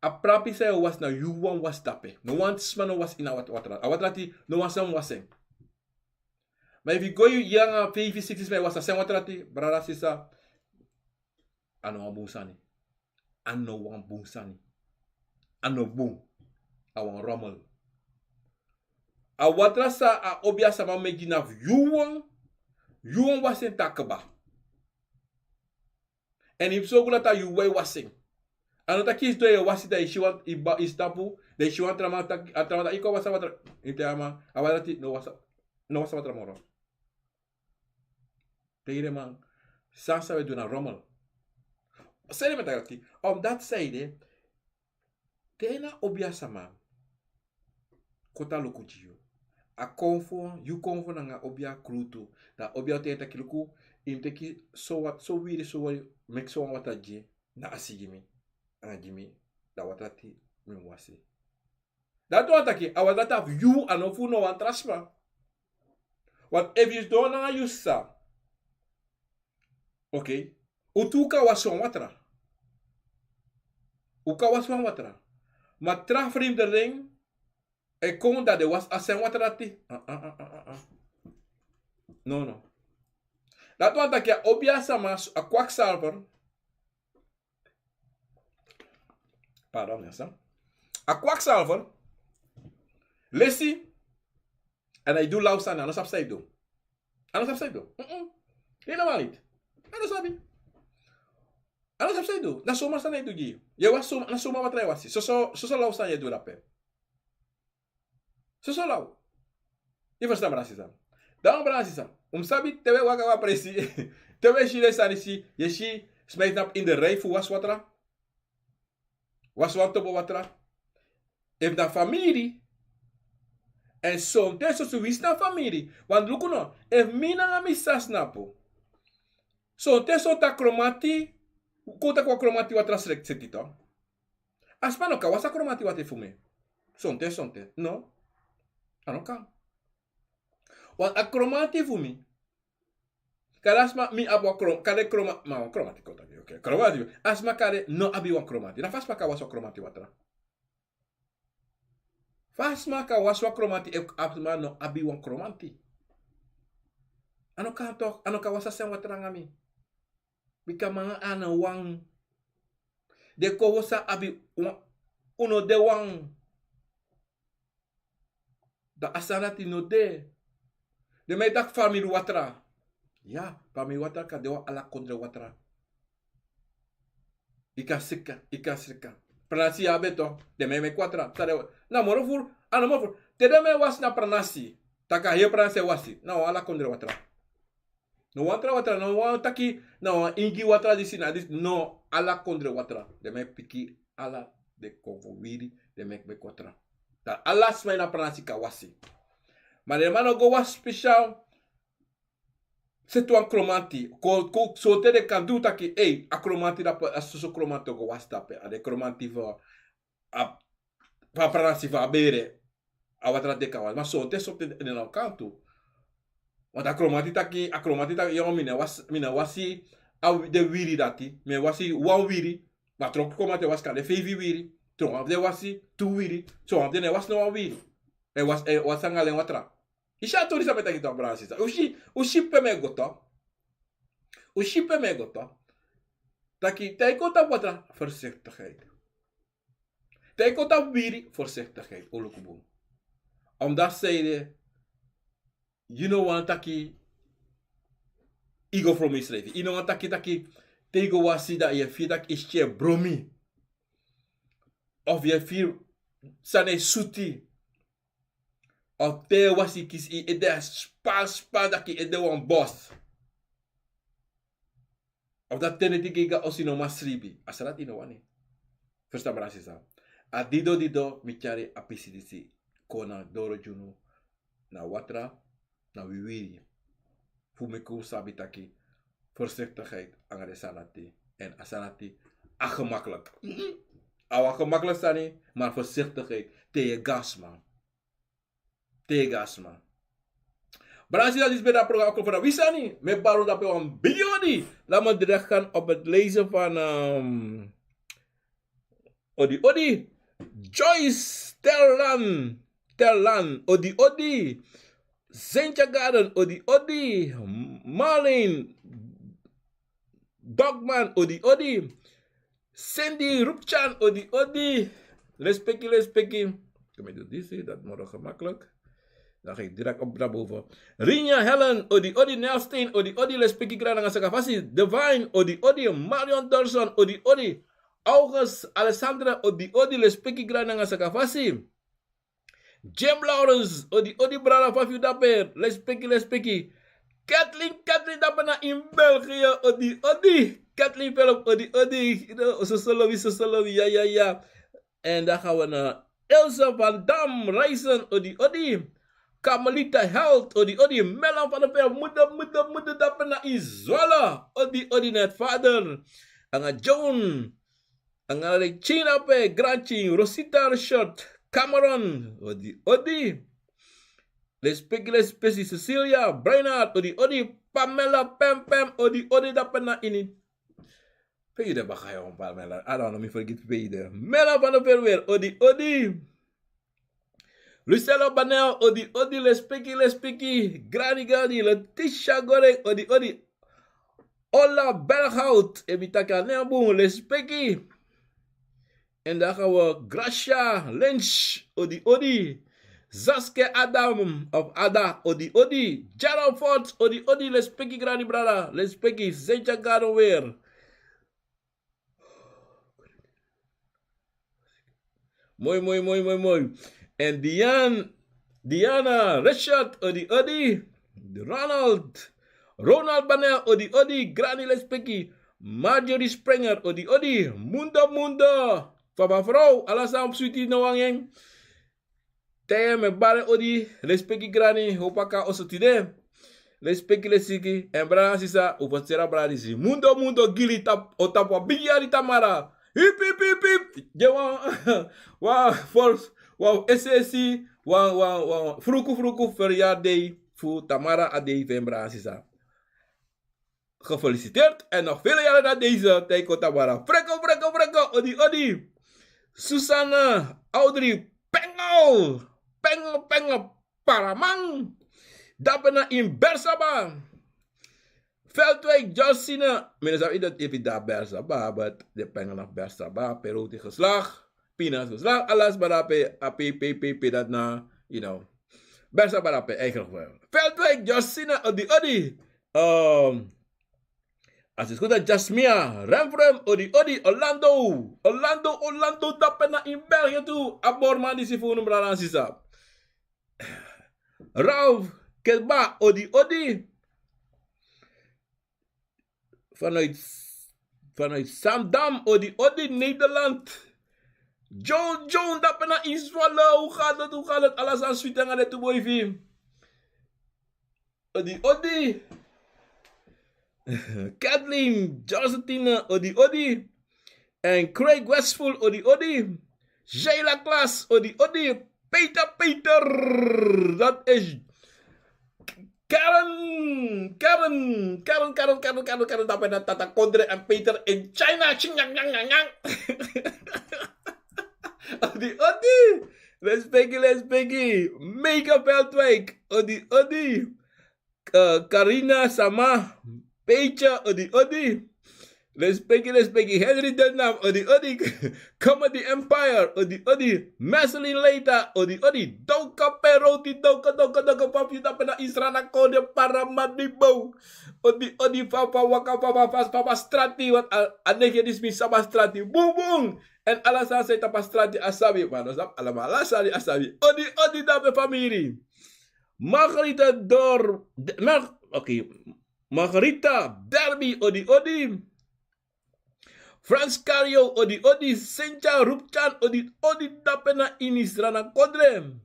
A prapi san yu wasi na yu wan wasi dape. No wan sma no wasi ini a wat-, watra. A watra dati, no wan sma wasi en. Ma efu yu go yu yanga feifi siksi sma e wasi a sem watra dati, brada sisa, a no wan bun sani. A no wan bun sani. A no bun. A wan rommel. A watra san a obiasma meki na fu yu wan, yu wan wasi en te a kaba. Èn yu mus sorgu dati a yu wan e wasi en. A no taki yu sidon yu e wasi dan yu si wan, yu ba-, yu tapu, dan yu si wan tra man taki, a tra man taki yu kon wasi a watra. Yu taigi a man, a watra dati no wasi, no wasi a watra moro. Taigi den man, san san wi e du na rommel. San ede mi e taki dati? Omdat san ede, te na obiasma kon tan luku gi yu. A konfo, yu konfo nanga obia krutu. Dan obia o taigi en taki luku, yu mus teki so wat-, so wiri, so wiri, meki so wan watra gi en, na a si gi mi, anga gi mi, dan a watra dati mi mus wasi. Dati wani taki, a watra dati na fu yu, a no fu no wan tra sma. Want efu yu sidon nanga yu sisa, oké, un tu kan wasi wan watra. Un kan wasi wan watra. Ma tra vreemdeling e kon dan den wasi a sem watra dati. Ah, ah, ah, ah, ah, ah. No, no. Dati wani taki a obiasma, a kwakzalver. Pardon, mensen. A kwakzalver. Lesi. Èn a e du law sani, a no sabi san a e du. A no sabi san a e du. Mm-mm. Helemaal niet. A no sabi. A no sabi san a e du. Na suma sani a e du gi yu. Yu e wasi suma, na suma watra yu e wasi. Soso, soso law sani yu e du dape. Soso law. Yu ferstan, brada sisa? Dan, brada sisa, un mus sabi te wi e waka wan presi, te wi e si den sani, si, yu e si sma e tnapu ini den rij fu wasi watra. Wasi wan tobo watra. Efu na famiri. Èn sonten soso winsi na famiri. Want luku no, efu mi nanga mi sisa tnapu, sonten sonten a kromanti, kon taki wan kromanti watra srek seti to. A sma no kan wasi a kromanti watra fu mi. Sonten, sonten. No. A no kan. Want a kromanti fu mi. Kande a sma, mi abi wan krom-, kande kroma-, ma wan kromanti kon taki, oké. Kromanti. A sma kande no abi wan kromanti. Na fa a sma kan wasi wan kromanti watra? Fa a sma kan wasi wan kromanti efu a sma no abi wan kromanti? A no kan toch, a no kan wasi a sem watra nanga mi. Bika mi nanga a no wan. Den kon wan san abi wan, un no de wan. Dan a sani dati no de. Den man e taki famiri watra. Ya, famiri watra kan de wan ala kondre watra. Yu kan sika, yu kan sika. Pranasi yu abi en toch, den man e meki watra. San den, na moro furu, a no moro furu. Te den man e wasi na pranasi, taki a heri pranasi e wasi. Na wan ala kondre watra. No wan tra watra, no wan taki, na wan ingi watra disi na disi, no, ala kondre watra. Den man e piki ala den konfo wiri, den man e meki watra. Dan ala sma ini a pranasi kan wasi. Ma den man no go wasi speciaal seti wan kromanti. Kon, kon, sonten den kan du taki, ei, a kromanti dape, a soso kromanti o go wasi dape. A den kromanti fu a, fu a pranasi fu a bere. A watra dati kan wasi. Ma sonten, sonten den no kan tu. Want a kromanti taki, a kromanti taki, yo, mi no e wasi, mi no e wasi a wi-, den wiri dati. Mi e wasi wan wiri. Ma tron kromanti e wasi kande feifi wiri. Tron wan fu den e wasi tu wiri. So wan fu den no e wasi no wan wiri. E wasi, e wasi nanga alen watra. Yu si a tori san mi e taki toch, brada sisa? Un si, un si pe mi e go toch. Un si pe mi e go toch. Taki, te yu kon tapu watra, voorzichtigheid. Te yu kon tapu wiri, voorzichtigheid, un luku bun. Omdat san ede, yu no wani taki yu go fromi yusrefi. Yu no wani taki, taki, te yu go wasi dan yu e firi taki yu skin e bromi. Of yu e firi sani e suti. Of te yu e wasi kisi yu ede a span span taki yu ede wan bos. Of dati te neti gi yu go a osu yu no man sribi. A sani dati yu no wani. Ferstan, brada sisa? A dido dido mi tyari a pisi disi kon na doro gi unu, na watra, na wiwiri. Fu meki un sabi taki voorzichtigheid anga den sani dati. Èn a sani dati a gemakkelijk. A wan gemakkelijk sani, maar voorzichtigheid te yu e go na sma. Te yu e go na sma. Brada sisa, disi ben de a program Okro Fana. Wi sani, mi e bari un dape wan bigi odi. Laat me direct gaan op het lezen van, ehm, odi odi. Joyce Terlan, Terlan, odi odi. Sentia Garden, odi odi. Marlene Dogman, odi odi. Cindy Rupchan, odi odi. Lespeki, lespeki. Kan mi do disi, dat moro gemakkelijk. Dan ga ik direct op naar boven. Rinja Helen, odi odi. Nelsteen, odi odi. Lespeki, grani nanga sakafasi. Divine, odi odi. Marion Dorson, odi odi. August Alessandra, odi odi. Lespeki, grani nanga sakafasi. Jim Lawrence, odi odi, brada, fa fu dape? Lespeki, lespeki. Kathleen, Kathleen dape na in België, odi odi. Kathleen Philip, odi odi. You know, sosolowi, sosolowi, ya, ya, ya. En dan gaan we naar Ilse van Dam, Reisen, odi odi. Carmelita Held, odi odi. Melan van der Veer, moeder, moeder, moeder dape na in Zwolle, odi odi. Net vader. Anga Joan. Anga Regina pe, Granchi, Rosita Richard, Cameron, odi odi. Lespeki, lespeki, Cecilia, Brainard, odi odi. Pamela, Pam Pam, odi odi dape na ini. Pe yu de baka, yon Pamela? I don't know, mi forget pe yu de. Mela van der Verwer, odi odi. Lucelo Banel, odi odi. Lespeki, lespeki, grani, grani. Letitia Goreng, odi odi. Ola Berghout, ebi taki a nen bun, lespeki. En dan gaan we Gracia Lynch, odi odi. Zaske Adam of Ada, odi odi. Gerald Ford, odi odi. Lespeki, grani, brada, lespeki. Sentia Garden weer. Moi, moi, moi, moi, moi. En Dian, Diana Richard, odi odi. Ronald, Ronald Banel, odi odi. Grani, lespeki. Marjorie Springer, odi odi. Mundo, Mundo. Papa, vrouw, ala san switi no wangen. Te mi e bari odi, lespeki, grani, howpu a kon na oso tide. Lespeki, lespeki, en brada, sisa, un fu seri a brada disi. Mundo, Mundo, Gili, tapu, o tapu a bigi yari tamara. Hip, hip, hip, hip. Gi wan, wan force, wan S S C, wan, wan, wan fruku, fruku, verjaardag fu tamara, a dei fu en, brada, sisa. Gefeliciteerd en nog vele jaren na deze tijd, Tamara. Freko, freko, freko, odi, odi. Susanna, Audrey, Pengel, Pengel, Pengel, Paraman. Dape na in Bersaba. Veldwijk, Josina. Mi no sabi efu yu de na Bersaba, but de Pengel na Bersaba, Peru, tegen slag. Pinas, slag, alles, maar dape, a pe, pe, pe, pe, dat na, you know. Bersaba dape, eigenlijk wel. Veldwijk, Josina, odi, odi. Ehm, als het goed is, Jasmia, Renfrem, odi, odi, Orlando. Orlando, Orlando, dape na in België tu. A borman disi fu unu, brada, sisa. Ralph, Kedba, odi, odi. Vanuit, vanuit Zandam, odi, odi, Nederland. Joe, Joe, dape na in Zwolle. Hoe gaat het, hoe gaat het? Alles aan sweet en aan de toeboy fi. Odi, odi. Kathleen, Josephine, odi, odi. En Craig Westful, odi, odi. Sheila Klaas, odi, odi. Peter, Peter. Dat is Karen, Karen, Karen, Karen, Karen, Karen, Karen, dape na Tata Kondre en Peter in China. Ching, nyang, nyang, nyang, nyang. Odi, odi. Lespeki, lespeki. Mega Veldwijk. Odi, odi. Eh, Carina Sama. Peter, odi, odi. Lespeki, lespeki. Henry Denham, odi, odi. Comedy Empire, odi, odi. Marceline Leita, odi, odi. Doka Peroti, doka, doka, doka. Papi, dape na Israna Kode, Paramadibo. Odi, odi, papa, waka, papa, fas, papa, strati, wat, a, a nege disi mi sabi a strati. Bum, bum. En ala san san e tapu a strati a sabi, ma no sabi ala, ma ala sani a sabi. Odi, odi, dape famiri. Margarita Dor, de, Mar, oké. Margarita Derby, odi, odi. Frans Kario, odi, odi. Cynthia Rupchan, odi, odi, dape na ini Sranan Kodre.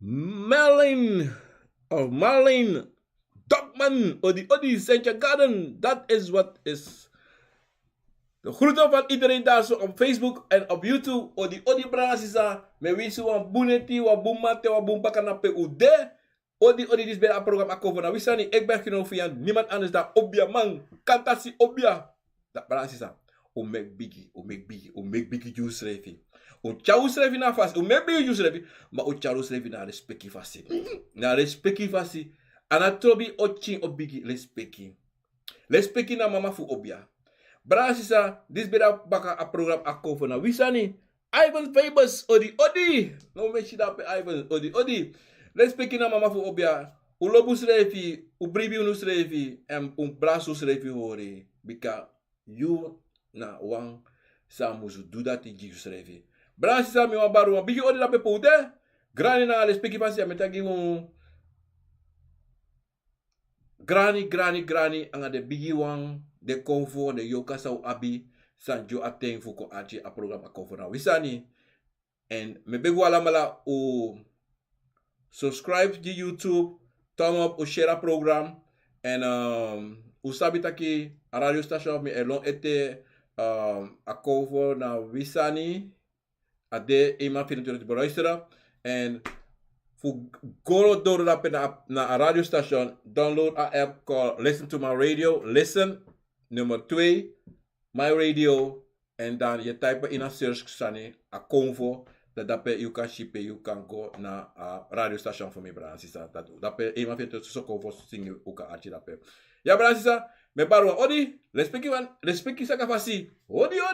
Merlin, of Marlin Dokman, odi, odi, Sentja Garden, dat is wat is. De groeten van iedereen daar zo op Facebook en op YouTube. Odi, odi, brada, sisa. Mi e winsi wan bun neti, wan bun mamanten, wan bun bakana pe un de. Odi, odi, disi ben a programma Ako fu na wi sani. Ik ben Gino Fian, niemand anders dan Obiaman. Kantasi Obia. Dat, brada, sisa. Un meki bigi, un meki bigi, un meki bigi gi unsrefi. Un tyari unsrefi na a fasi, un meki bigi gi unsrefi, ma un tyari unsrefi na a respeki fasi. Na a respeki fasi. A no trobi o pikin o bigi, respeki. Respeki na mama fu obia. Brada sisa, disi ben de baka a program Akomfo na wi sani. Ivan Famous, odi odi. No mesi dape Ivan, odi odi. Respeki na mama fu obia. Un lobi unsrefi, un bribi unsrefi, èn un brasi unsrefi hori. Bika yu na wan san musu du dati gi yusrefi. Brada sisa, mi wani bari wan bigi odi dape pe un de. Grani nanga respeki fasi, a mi e taki gi un grani, grani, grani, anga den bigi wan, den konfo, den yorka san un abi, san gi un a ten fu kon arki a program Akomfo na wi sani. Èn mi e begi un alamala un subscribe gi YouTube, thumb up, un share a program. Èn, um, un sabi taki a radio station fu mi e lon ete, um, Akomfo na wi sani. A de eenmaal vierentwintig beluisteren. Èn fu go doro dape na, na a radio station, download a app called Listen to My Radio. Listen, nummer twee, My Radio. Èn dan yu e type in a search sani Akomfo, dan dape yu kan si pe yu kan go na a radio station fu mi, brada sisa. Dati dape eenmaal vierentwintig so Akomfo singi un kan arki dape. Ya, brada sisa, mi e bari wan odi, respeki wan, respeki saka fasi. Odi odi.